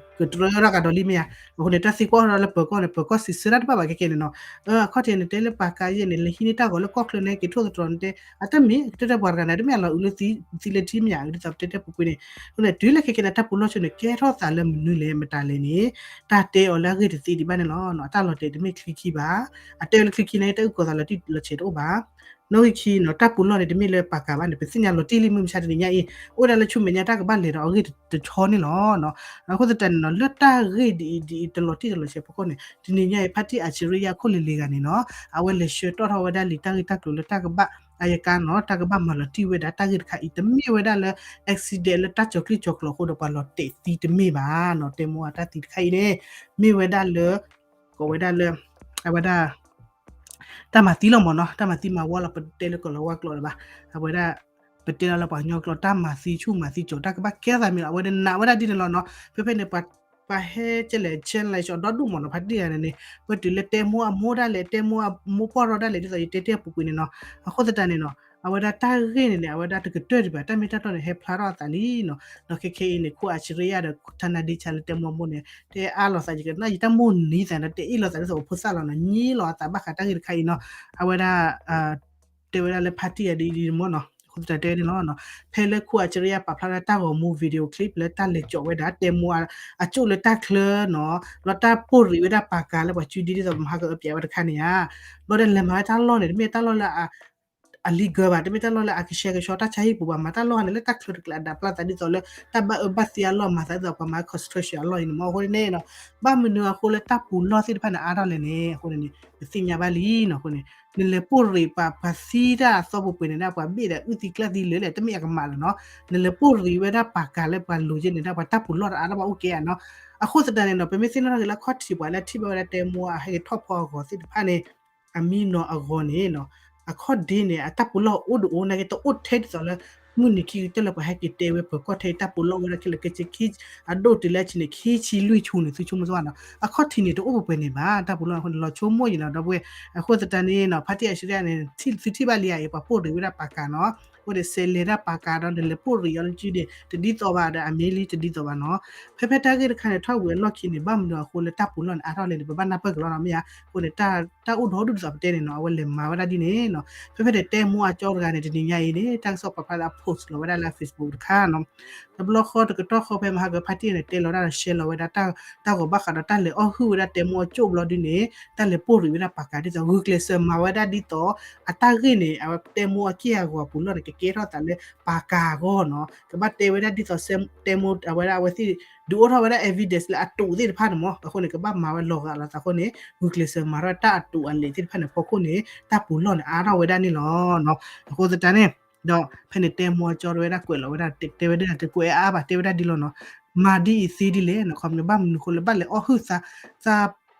ကတြၢထီၣ်ကဒီးလံမ့ၢ်ဧါ, အဃိန့ၣ် တၢ်သံကွၢ်ထီၣ်လၢပၢၤကီၢ်န့ၣ် ပၢၤကီၢ်စံးဆၢတၢ်တဘၣ်ဘၣ်ခဲခဲန့ၣ်နီၤ, အခီၣ်ထံးန့ၣ် တဲလၢပာ်ကၤယဲၢ်န့ၣ် လဲၤဟံးန့ၢ်တၢ်ဂီၤလၢကီၢ်ချၢန့ၣ် က့ၤထိၣ်သတြီၤန့ၣ်တဲ အတမ့ၢ် ကတၢၢ်တၢ်ပှၤတဂၤန့ၣ် တမ့ၢ်အလီၤအုးလၢသံလၢထံမ့ၢ်ဧါ, ဒ်သိးပတဲတဲပူၤကွံာ်န့ၣ်, အဃိန့ၣ် တုၤလၢခဲခဲန့ၣ် တၢ်ပူၤလီၢ်ဆိန့ၣ် ကဲထီၣ်သးလၢမနုၤလဲၣ် မတၤလဲၣ်န့ၣ် တၢ်တဲအီၤလၢအဂ့ၢ်တသ့ဒံးဘၣ်န့ၣ်လီၤ, အတၢ်လီၤတဲာ်တမ့ၢ်ချံခံဘၣ်, အတဲလၢချံခံန့ၣ် တၢ်အုၣ်ကီၤသးလီၤတံၢ်လီၤဆဲးတအိၣ်ဘၣ်, နီၣ်ဂံၢ်ခံနီၤ တၢ်ပူၤလီၢ်န့ၣ် တမ့ၢ်လၢပာ်ကၤဘၣ်န့ၣ် ပသ့ၣ်ညါလီၤတံၢ်လံ မုၢ်မဆါတနံၤညါအံၤ အိၣ်ဝဲဒၣ်လၢဆူမဲာ်ညါတၢ်ကဘၣ်လဲၤဒီးအဂ့ၢ်တဆီန့ၣ်လီၤ, အဃိသတးန့ၣ်နီၤ လၢတၢ်ဂ့ၢ်ဒ်အံၤဒ်အံၤ တလီၤတံၢ်တလီၤဆဲးဖီခိၣ်န့ၣ် တနံၤညါအံၤ ဖါတံၢ် အံၣ်စရံယါ ခိၣ်လံၤလံၤဂၤန့ၣ်နီၤ အဝဲလဲၤဆှၢတီၣ်ထီၣ်ဝဲဒၣ်လံာ်တၢ်ဂ့ၢ်တၢ်ကျိၤလၢတၢ်ကဘၣ် အယကါနီၤ တၢ်ကဘၣ်မၤလီၤတံၢ်ဝဲဒၣ်တၢ်ဂ့ၢ်တခါအံၤ တမ့ၢ်ဝဲဒၣ်လၢ accident လၢတၢ်ကၠီၤချံကၠီၤကျိၤအဃိဒီးပှၤလီၤတဲာ်သံတမ့ၢ်ဘၣ်နီၤ, တဲမိၢ်အတၢ်သံတခါအံၤန့ၣ် မ့ၢ်ဝဲဒၣ်လၢ ကိးဝဲဒၣ်လၢ အဝဲဒၣ် တၢ်မၤသံလီၤမ့ၢ်နီၤ, တၢ်မၤသံမၤဝီလီၤ ပတဲလၢကီၢ်လီၤဝါကျိာ်လၢၤဘၣ်, အဝဲဒၣ် ပတဲလီၤလၢပှၤကညီကျိာ် တၢ်မၤသံဆူၣ်မၤသံကၠီၤ တၢ်ကဘၣ်ကဲထီၣ်သးမ့ၢ်လီၤ အဝဲဒၣ်နာ်ဝဲဒၣ်ဒ်န့ၣ်လီၤနီၤ, ဖဲဖဲန့ၣ် ပှၤဟဲကဲလဲၣ် challenge အီၤဒီဒူၣ်မ့ၢ်နီၤ ဖါတံၢ်ဂၤန့ၣ်န့ၣ် ပတုၤလၢတဲမိၢ်အမိၢ်ဒၣ်လဲာ် တဲမိၢ်အမိၢ်ပှၢ်ထီၣ်ဒၣ်လဲာ် ဒ်သိးယတဲတဲပူၤကွံာ်န့ၣ်နီၤ, အဃိသတးန့ၣ်နီၤ အဝဲဒၣ်တၢ်ဂ့ၢ်န့ၣ်န့ၣ် အဝဲဒၣ်တကတၢၢ်ဒံးဘၣ် တၢ်မ့ၢ်တၢ်တီန့ၣ် ဟဲဖျါထီၣ်အသးလံနီၤ, ဒီးခဲခဲအံၤန့ၣ် ခိၣ်အံၣ်စရံယါဒီး ထါနါဒ့ဆါလၢတဲမိၢ်အမိၢ်န့ၣ် တဲအါလိာ်သး ယကနၣ်ယတၢ်မိၢ်နံၤသးဒီး တဲအ့ၣ်လိာ်သးဒ်သိးအဖိသၣ်လီၤနီၤ, ညံလိာ်အသးဘၣ်ဃးတၢ်ဂ့ၢ်တခါအံၤနီၤ, အဝဲဒၣ် တဲဝဲဒၣ်လၢဖါတံၢ်ဂၤဒ်အံၤဒ်အံၤမ့ၢ်နီၤ, အဃိသတးတဲန့ၣ်လီၤနီၤ, ဖဲလၢခိၣ်အံၣ်စရံယါပာ်ဖျါထီၣ်တၢ်ဂီၤမူ video clip လၢတၢ်လဲၤကၠီၤဝဲဒၣ် တဲမိၢ်အကၠိၣ်လၢတၢ်ချၢနီၤ, ဘျီတၢ်ပိၢ်ရံးဝဲဒၣ်ပာ်ကၤလၢပှၤစုဒ့ဒ်သိးမဟါကအၢပၠးဝဲတခါန့ၣ်ဧါ, ဘျီဒီးလဲၤမၤဝဲတၢ်လီၢ်န့ၣ် တမ့ၢ်တၢ်လီၢ်လၢအ အ legal ဘၣ်, တမ့ၢ်တၢ်လီၢ်လၢအကဆှဲကဆှီ တၢ်ဆါဟံၣ်ပူၤဘၣ်, မၤတၢ်လီၢ်န့ၣ်လၢတၢ်ချၢတကျဲအဒၣ်ပျၢ်သးဒ်သိးလၢ တၢ်ဘၣ်အၢဘၣ်သီအလီၢ် မၤသးဒ်သိးပှၤမၤ construction အလီၢ်အံၤန့ၣ်မ့ၢ်အဃိန့ၣ်နီၤ, ဘၣ်မနုၤအဃိလၢတၢ်ပူၤလီၢ်သ့ၣ်တဖၣ်န့ၣ် အါထီၣ်လဲၣ်န့ၣ် အဃိန့ၣ်န့ၣ် ပသ့ၣ်ညါဘၣ်လံနီၤ, အဃိန့ၣ် နလဲၤပိၢ်ရံးပှၤ ပှၤသံတၢ်အသီပှဲၤပှဲၤန့ၣ် ဒၣ်ပှၤဘ့ၣ်ဒီးအုၣ်သံကျၢ်သံလၢာ်လဲၣ် တမ့ၢ်အကမၣ်လီၤနီၤ, နလဲၤပိၢ်ရံးဝဲဒၣ်ပာ်ကၤလၢပှၤလိၤက့န့ၣ် ဒၣ်ပှၤတၢ်ပူၤလီၢ်တအါထီၣ်ဘၣ်အိၣ်ကဲဧါနီၤ, အဃိသတးန့ၣ်နီၤ ပမ့ၢ်သ့ၣ်နီၣ်ထီၣ်က့ၤလၢအခီၣ်ထံးပှၤလၢထံၣ်ဘၣ်ဝဲဒၣ်တဲမိၢ်အဟဲက့ၤထီၣ်ဖီအဂီၤသ့ၣ်တဖၣ်န့ၣ် အမံနီၤအဂီၤန့ၣ်နီၤ, အခီၣ်ဒ့န့ၣ် အတၢ်ပူၤလီၢ်အိၣ်ဒုးအိၣ်နာ်က့ တအိၣ်ထဲဒ်သိးလၢ မုၢ်နံၤခံကတၢၢ်လၢပှၤဟဲက့ၤတဲဝဲပၢၤကီၢ်ထဲတၢ်ပူၤလီၢ်ဝဲဒၣ်ခဲလၢာ်ခဲဆ့ခံ အဒိၣ်တုၤလၢအဆံန့ၣ် ခံဆံလွံၢ်ဆူန့ၣ် သုဆိကမိၣ်စ့ၢ်ကီးနီၤ, အခီၣ်ထံးန့ၣ်တအိၣ်ပှဲၤပှဲၤန့ၣ်ဘၣ် တၢ်ပူၤလီၢ်အဃိန့ၣ် လီၤဆိကမိၣ်ယံၤနီၤ ဒီပုၢ်ဝဲၢ်, အဃိသတးန့ၣ်နီၤ ဖါတံၢ်အၡရံယၤန့ၣ် သုထံၣ်ဘၣ်လံဧါအံၤ ပှၤပိၢ်ရံးဝဲဒၣ်ပာ်ကၤနီၤ, အဃိန့ၣ် စဲးလဲၤတၢ်ပာ်ကၤဒီး နလဲၤပိၢ်ရံးအီၤလၢကုန့ၣ် တဒ်သိးဘၣ်ဒီး အမ့ၢ်လံတဒ်သိးဘၣ်နီၤ, ဖဲဖဲတၢ်ဂ့ၢ်တခါန့ၣ် ထီၣ်ဝံၤအလီၢ်ခံန့ၣ် ဘၣ်မနုၤအဃိလၢတၢ်ပူၤလီၢ်န့ၣ် အါထီၣ်လဲၣ်န့ၣ် ပဘၣ်နၢ်ပၢၢ်က့ၤလီၤနီၤ မ့ၢ်ဧါ, အဃိန့ၣ် တၢ်အိၣ်ဒီဒူၣ်ဒ်သိးပတဲန့ၣ်နီၤ အဝဲလဲၤမၤဝဲဒၣ်ဒ်န့ၣ်နီၤ, ဖဲဖဲန့ၣ် တဲမိၢ်အကၠီတဂၤန့ၣ် တနံၤညါအံၤန့ၣ် တၢ်ကစီၣ်ပာ်ဖျါလၢအ post လီၤဝဲဒၣ်လၢအ Facebook တခါနီၤ, တဘျီဃီတကတီၢ်ဃီဖဲမဟါကဖါတံၢ်န့ၣ် တဲလီၤဝဲဒၣ်ဒီး share လီၤဝဲဒၣ် တၢ်ဂီၤဘၣ်ဃးဒီး တၢ်လဲၤအီၣ်ဟုၣ်ဝဲဒၣ်တဲမိၢ်အကၠိၣ်ဘျီဒ်န့ၣ် တၢ်လဲၤပိၢ်ရံးဝဲဒၣ်ပာ်ကၤဒ်သိး ဂုာ်ကျဲးစၢးမၤဝဲဒၣ်ဒ်သိး အတၢ်ဂ့ၢ်န့ၣ် အဝဲတဲမိၢ်အက့ၢ်အဂီၤအပူၤလီၢ်န့ၣ် ကကဲထီၣ်သးလၢပာ်ကၤအဂီၢ်နီၤ, ကဘၣ်တဲဝဲဒၣ်ဒ်သိး တဲမိၢ်အဝဲဒၣ်အဝဲသ့ၣ် ဒုးအိၣ်ထီၣ်ဝဲဒၣ် evidence လၢအတိာ်သ့ၣ်တဖၣ်န့ၣ်မ့ၢ်, အဃိန့ၣ် ကဘၣ်မၤဝဲလီၤဂာ်လိာ်သးအဃိန့ၣ် ဂုာ်ကျဲးစၢးမၤထီၣ်တၢ်အတိာ်အလဲၤသ့ၣ်တဖၣ်န့ၣ် ဖီခိၣ်န့ၣ် တၢ်ပူၤလီၢ်န့ၣ် အါထီၣ်ဝဲဒၣ်န့ၣ်လီၤ. အဃိသတးန့ၣ် ဒီးဖဲန့ၣ်တဲမိၢ်အကၠီတဝဲဒၣ်ကွဲးလီၤဝဲဒၣ် တဲဝဲဒၣ်တကွဲးအါဘၣ် တဲဝဲဒၣ်ဒ်လီၤနီၤ, မၤဒ်အံၤသ့ဒ်လဲၣ်နီၤ, ခီပညီဘၣ်မနုၤဃိလၢဘၣ်လဲၤအီၣ်ဟုၣ်သး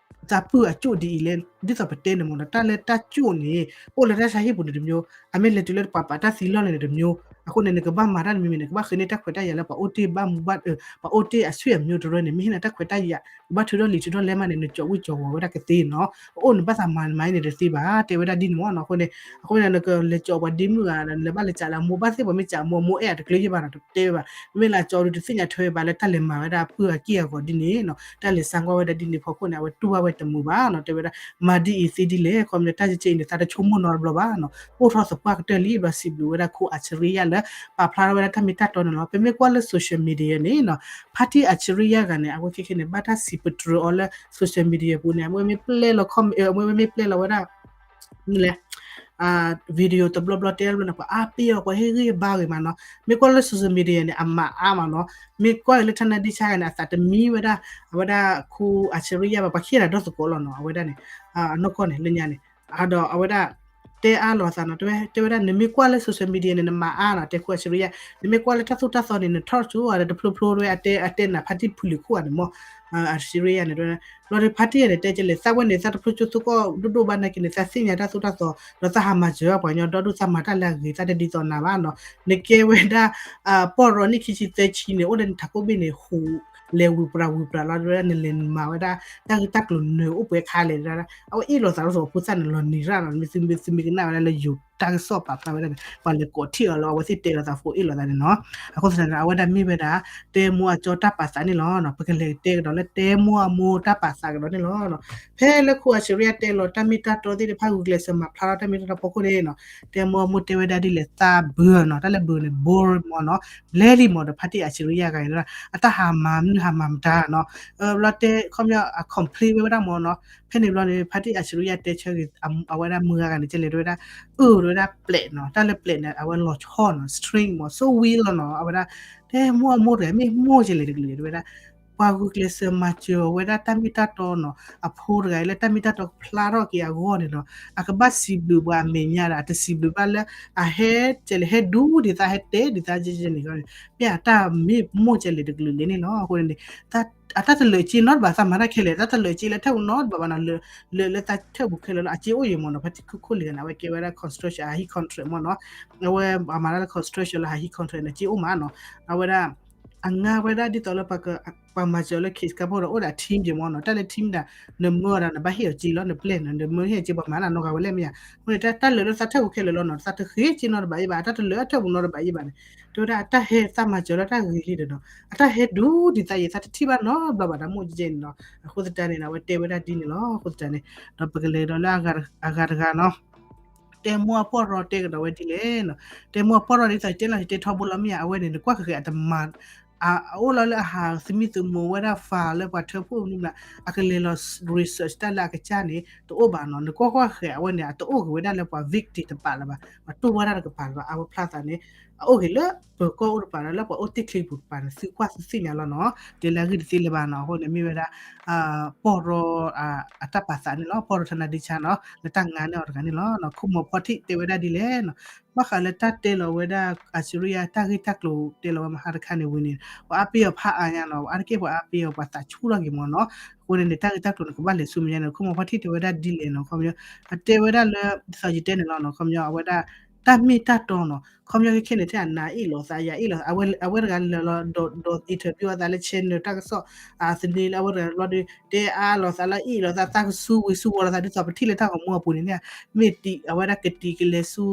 သးပုၢ်အကၠိၣ်ဒ်အံၤလဲၣ်, ဒ်သိးပတဲန့ၣ်မ့ၢ်နီၤ, တၢ်လၢတၢ်ကၠိၣ်န့ၣ် အိၣ်လၢတၢ်ဆါဟံၣ်ပူၤန့ၣ်တမျိုး, အမ့ၢ်လဲၤတုၤလၢပှၤပာ်တၢ်သံလီၢ်လၢ်န့ၣ်တမျိုး, အဃိန့ၣ် နကဘၣ်မၤတၢ်တမံၤမံၤန့ၣ် ကဘၣ်ဃ့န့ၢ်တၢ်ခွဲးတၢ်ယာ်လၢပှၤအိၣ်တ့ၢ်ဘၣ်မူဘၣ်, ပှၤအိၣ်တ့ၢ်အဆွေအမျိုးတရၢန့ၣ် မ့ၢ်ဟ့ၣ်နၤတၢ်ခွဲးတၢ်ယာ်, ကဘၣ်ထုးထီၣ်လံာ်ထုးထီၣ်လဲမးန့ၣ် နကၠီဝံၣ်ကၠီဝီၤဝဲဒၣ်ကသ့နီၤ, အအိၣ်နဘၣ်သးမၤမၤအံၤန့ၣ်တသ့ဘၣ် တဲဝဲဒၣ်ဒ်န့ၣ်မ့ၢ်နီၤ, အဃိန့ၣ် အဃိန့ၣ် နကလဲၤကၠီပှၤဒ့မုၣ်ဂၤဒီး နလဲၤဘၣ်လဲၤကးလၢအမိၢ်ဘၣ်သ့ၣ် ပှၤမ့ၢ်ကးအမိၢ် အမိၢ်အဲၣ်အတကျၢၤယဲၢ်ဘၣ်နီၤ တတဲဝဲဘၣ်, မ့မ့ၢ်လၢအကၠီဒုးတသ့ၣ်ညါထွဲဘၣ်လၢတၢ်လဲၤမၤဝဲဒၣ်ပုၢ်အက့ၢ်အဂီၤဒ်န့ၣ်နီၤ, တၢ်လဲၤစါကွၢ်ဝဲဒၣ်ဒ်န့ၣ်ဖီခိၣ်န့ၣ် အဝဲတူၢ်ဘၣ်ဝဲတမုာ်ဘၣ်နီၤ, တဲဝဲဒၣ် မၤဒ်အံၤသ့ဒ်လဲၣ်, ခီပညီတၢ်ကဲကဲအံၤန့ၣ် သးတဆိကမိၣ်နီတဘျီဘၣ်နီၤ, အိၣ်ထီၣ်သပှၢ်ကတၢၢ်လံ ဘျီစံးဘျုးဝဲဒၣ်ခိၣ်အၡရံယၤလၢ ပာ်ဖျါထီၣ်ဝဲဒၣ်တၢ်မ့ၢ်တၢ်တီန့ၣ်လီၤ, ပမ့ၢ်ကွၢ်လၢ social media န့ၣ်နီၤ, ဖါတံၢ်အၡရံယၤဂၤန့ၣ် အဝဲခဲခဲန့ၣ် ဘၣ်တၢ်စံးပတြၢၤအီၤလၢ social media ပူၤန့ၣ် အဝဲမ့ၢ်ပျဲလီၤ comment အဝဲမ့ၢ်ပျဲလီၤဝဲဒၣ် မနုၤလဲၣ် video တဘျီဘျီတဲဘျီန့ၣ် ပှၤအါပ့ၢ်အီၤ ပှၤဟ့ၣ်ဂံၢ်ဘါဂ့ၤမးနီၤ, မ့ၢ်ကွၢ်လၢ social media န့ၣ် အမၤအါမးနီၤ, မ့ၢ်ကွၢ်လၢ ထနၢ်ဒ့ဆါ ဂၤန့ၣ် အသးတမံဝဲဒၣ် အဝဲဒၣ်ခိၣ်အၡရံယၤဘၣ် ပှၤခံဂၤဒီးသကိးလီၤနီၤ, အဝဲဒၣ်န့ၣ် အနီၢ်ကီၢ်န့ၣ် လၢညါန့ၣ် ဒီးအဝဲဒၣ် တဲအါလိာ်သးနီၤ, တဲဝဲဒၣ် နမ့ၢ်ကွၢ်လၢ social media န့ၣ် နမၤအါနီၤ, တဲခိၣ်အၡရံယၤ, နမ့ၢ်ကွၢ်လၢတၢ်သိၣ်တၢ်သီန့ၣ် နထီၣ်ကၠိဒီးတဖျိဖျိဝဲ အတဲအတဲနၤ ဖါတံၢ်ဖုလံၤခိၣ်ဂၤန့ၣ်မ့ၢ် အၡရံယၤန့ၣ် ဘျီဒီးဖါတံၢ်ဂၤန့ၣ် တဲကလဲၣ် သးဝဲန့ၣ် သးတဖျိကၠိသကိးဒိၣ်ဒိၣ်ဘၣ်နာ်က့န့ၣ် သးသ့ၣ်ညါတၢ်သိၣ်တၢ်သီ ဒီးသးဟးမၤစၢၤပှၤကညီဒီဒူၣ် သးမၤတၢ်လၢအဂ့ၤ သးတဒ်သိးနၤဘၣ်နီၤ, နကဲဝဲဒၣ် ပီၢ်ရီနံၣ်ခံဆံသၢဆံန့ၣ် အိၣ်လၢနထးခိၣ်ဘ့ၣ်န့ၣ် ဟူးလဲၤဝံၤပြၤဝံၤပြၤလီၤ တဲဝဲဒၣ် နလဲၤမၤဝဲဒၣ် တၢ်ဂ့ၢ်တၢ်ကျိၤနၢၤအိၣ်ပှဲၤခါလဲၣ် တဲဝဲဒၣ် အဝဲအ့ၣ်လိာ်သးလၢစီၤဖိသၣ်န့ၣ် လီၤနံၤရၣ်လီၤ, မ့ၢ်သုမ့ၢ်ကနၣ်ဝဲဒၣ်လၢယိၤတၢ်ကစီၣ်ပာ်ဖျါဝဲဒၣ်န့ၣ် ပှၤလဲၤကိးထံၣ်အီၤလီၤ အဝဲသ့ၣ်တဲလိာ်သးဖိအ့ၣ်လိာ်သးန့ၣ်နီၤ, အဃိသတးန့ၣ် အဝဲဒၣ်မ့ၢ်ဝဲဒၣ် တဲမိၢ်အကၠီတၢ်ပာ်သးန့ၣ်လီၤ, ပကလဲၤတဲကဒီးလၢတဲမိၢ်အမိၢ်တၢ်ပာ်သးကဒီးန့ၣ်လီၤ, ဖဲလၢခိၣ်အၡရံယၤတဲလီၤတၢ်မ့ၢ်တၢ်တီသ့ၣ်တဖၣ် ဂုာ်ကျဲးစၢးမၤဖျါထီၣ်တၢ်မ့ၢ်တၢ်တီဖီခိၣ်န့ၣ်နီၤ, တဲမိၢ်အမိၢ်တဲဝဲဒၣ်ဒ်လဲၣ် သးဘုနီၤ, တၢ်လၢဘုန့ၣ် ဘိမ့ၢ်နီၤ, ဘျဲလံမ့ၢ်ဒီး ဖါတံၢ်အၡရံယၤဂၤအံၤ အတၢ်ဟးမၤမနုၤဟးမၤမတၤနီၤ, ဘျီတဲခီပညီအ complain ဝဲဝဲဒၣ်မ့ၢ်နီၤ, ဖဲန့ၣ်ဘျီန့ၣ် ဖါတံၢ်အၡရံယၤတဲဆၢဂ့ၤ အဝဲဒၣ်မုၢ်ဂၤဂၤန့ၣ် ကလဲၤဝဲဒၣ် အၢၣ်ဝဲဒၣ်ပျဲးနီၤ, တၢ်လၢပျဲးန့ၣ် အဝဲလီၤဆီနီၤ string မ့ၢ် so wild လီၤနီၤ, အဝဲဒၣ် တဲမိၢ်အမိၢ်တဂၤ မ့ၢ်မိၢ်ကလဲၣ်တကလုာ်တဲဝဲဒၣ် ပှၤဂုာ်ကျဲးစၢးမၤစၢၤအီၤဝဲဒၣ်တၢ်မ့ၢ်တၢ်တီနီၤ, အဖိတဂၤအံၤလၢတၢ်မ့ၢ်တၢ်တီကဖျါထီၣ်က့ၤအဂီၢ်န့ၣ်နီၤ, အကဘၣ်စံးဘျုးပှၤအမဲာ်ညါဒီး အတစံးဘျုးဘၣ်လၢ အဟဲကလဲၣ် ဟဲဒူဒ်သး ဟဲတဲဒ်သးကဲကဲန့ၣ် မ့ၢ်အတၢ်မ့ၢ်မိၢ်ကလဲၣ်တကလုာ်လဲၣ်န့ၣ်လီၤ, အဃိန့ၣ် အတၢ်တလၢာ်က့နီတဘၣ် သးမၤတၢ်ခဲလၢာ် တၢ်တလၢာ်က့လၢထဲပူၤနီတဘၣ်ဘၣ်နီၤ, လၢလၢသးထဲပူၤခဲလၢာ်လီၤ အက့အိၣ်ယံၤမ့ၢ်နီၤ, ဖါတံၢ်ခိၣ်လံၤဂၤန့ၣ် အဝဲကဲဝဲဒၣ် construction အဟံၣ် contract မ့ၢ်နီၤ, အဝဲအမၤတၢ်လၢ construction လၢအဟံၣ် contract န့ၣ် က့အိၣ်မးနီၤ, အဝဲဒၣ် အငါဝဲဒၣ်ဒ်သိးလၢ ပှၤမၤစၢၤလၢ case ကါဖိဒီး အိၣ်ဒီး team ယံၤမ့ၢ်နီၤ, တၢ်လၢ team ဒၣ် နမၢအီၤဒီး နဘၣ်ဟ့ၣ်အီၤက့လီၤ နပျဲၢ်နီၤ, နမၢဟ့ၣ်အီၤက့ ပှၤမၤတၢ်နီတဂၤဝဲလဲၣ်မ့ၢ်ဧါ, အဃိန့ၣ်တၢ်လၢလၢသးထဲပူၤခဲလၢာ်လီၤနီၤ, သးတဃ့က့နီတဘၣ်ယံၤဘၣ်, တၢ်တလၢအထဲပူၤနီတဘၣ်ယံၤဘၣ်န့ၣ်, တဲဝဲဒၣ်အတၢ်ဟဲသးမၤစၢၤလၢတၢ်ဂ့ၤလံဒီးနီၤ, အတၢ်ဟဲဒူဒ်သးယံၤ သးတထံၣ်ဘၣ်နီတဘျီဘၣ်ဒီးမိၢ်ကဲကဲန့ၣ်နီၤ, အဃိသတးန့ၣ် အဝဲတဲဝဲဒၣ်ဒ်န့ၣ်လီၤ, အဃိသတးန့ၣ် ဒီးပကလဲၤဒီးလၢအဂၤတဂၤနီၤ တဲမိၢ်အပီၢ်ရီတဲကဒီးဝဲဒ်လဲၣ်နီၤ, တဲမိၢ်အပီၢ်ရီဒ်သိးတဲလီၤတဲထီဘိလီၤမ့ၢ်ဧါ, အဝဲန့ၣ် နကွၢ်ဃဲၤဃဲၤအတမၤ အအိၣ်လီၤလၢအဟးသမံသမိးဝဲဒၣ် file လၢပှၤထၢဖှိၣ်မနုၤမနုၤ အကလဲၤလီၤ research တၢ်လၢအကစၢ်န့ၣ် တအိၣ်ဘၣ်နီၤ. နကွၢ်ကွၢ်ဃဲၤအဝဲန့ၣ် အတအိၣ်က့ၤဝဲဒၣ်လၢပှၤ victim တပာ်လၢၤဘၣ်, ပှၤတူၢ်ဘၣ်တၢ်တကပၤလၢၤဘၣ်. အဝဲဖျါသးန့ၣ် အအိၣ်က့ၤလၢပၢၤကီၢ်အိၣ်တပၤဒီး လၢပှၤအိၣ်တ့ၢ်ချ့ပူၤတပၤန့ၣ် သုကွၢ်သုသ့ၣ်ညါလီၤနီၤ. တဲလၢအဂ့ၢ်တသ့လၢၤဘၣ်နီၤ. အဃိန့ၣ်မ့ၢ်ဝဲဒၣ် ပီၢ်ရီ အတၢ်ပာ်သးန့ၣ်လီၤ. ပီၢ်ရီ ထနၣ်ဒ့ဆါနီၤ လၢတၢ်ငါန့ၢ်အီၤတဂၤန့ၣ်လီၤ. ခိၣ်မီၤဖီထံၣ်တဲဝဲဒၣ်ဒ်လဲၣ်နီၤ. ဘၣ်ဃးလၢတၢ်တဲလီၤဝဲဒၣ် အစံရံယါ တၢ်ဂ့ၢ်တၢ်ကျိၤတဲလီၤဝဲမဟါတခါန့ၣ်ဝံၤန့ၣ် ပှၤအါပ့ၤအီၤဖးအါညါနီၤ, ပှၤအါတက့ၢ်ပှၤအါပ့ၤအီၤ ပှၤသးဆူၣ်ထီၣ်က့ၤမ့ၢ်နီၤ. အဃိန့ၣ်န့ၣ် တၢ်ဂ့ၢ်တၢ်ကျိၤန့ၣ် ကဘၣ်လဲၤဆူမဲာ်ညါန့ၣ် ခိၣ်မီၤဖီထံၣ်တဲဝဲဒၣ်ဒ်လဲၣ်နီၤ. ခီပညီ အတဲဝဲဒၣ်လၢ ဒ်သိးယတဲန့ၣ်လီၤနီၤ. ခီပညီအဝဲဒၣ် တၢ်မ့ၢ်တၢ်တီနီၤ. ခီပညီခဲခဲန့ၣ် ထဲအနၤအ့ၣ်လိာ်သး ယၤအ့ၣ်လိာ်သး အဝဲတဂၤလဲၤလီၤဒီး interview အသးလၢ channel တၢ်ကစီၣ် အသန့လၢအဝဲတဂၤဘျီဒီး တဲအါလိာ်သးလၢအ့ၣ်လိာ်သး သးကဆူဝံၤဆူဝီၤလိာ်သး ဒ်သိးပထံၣ်လၢတၢ်ဂီၤမူအပူၤန့ၣ်န့ၣ် မ့ၢ်အဝဲဒၣ်ကတံၤကလဲၤဆူ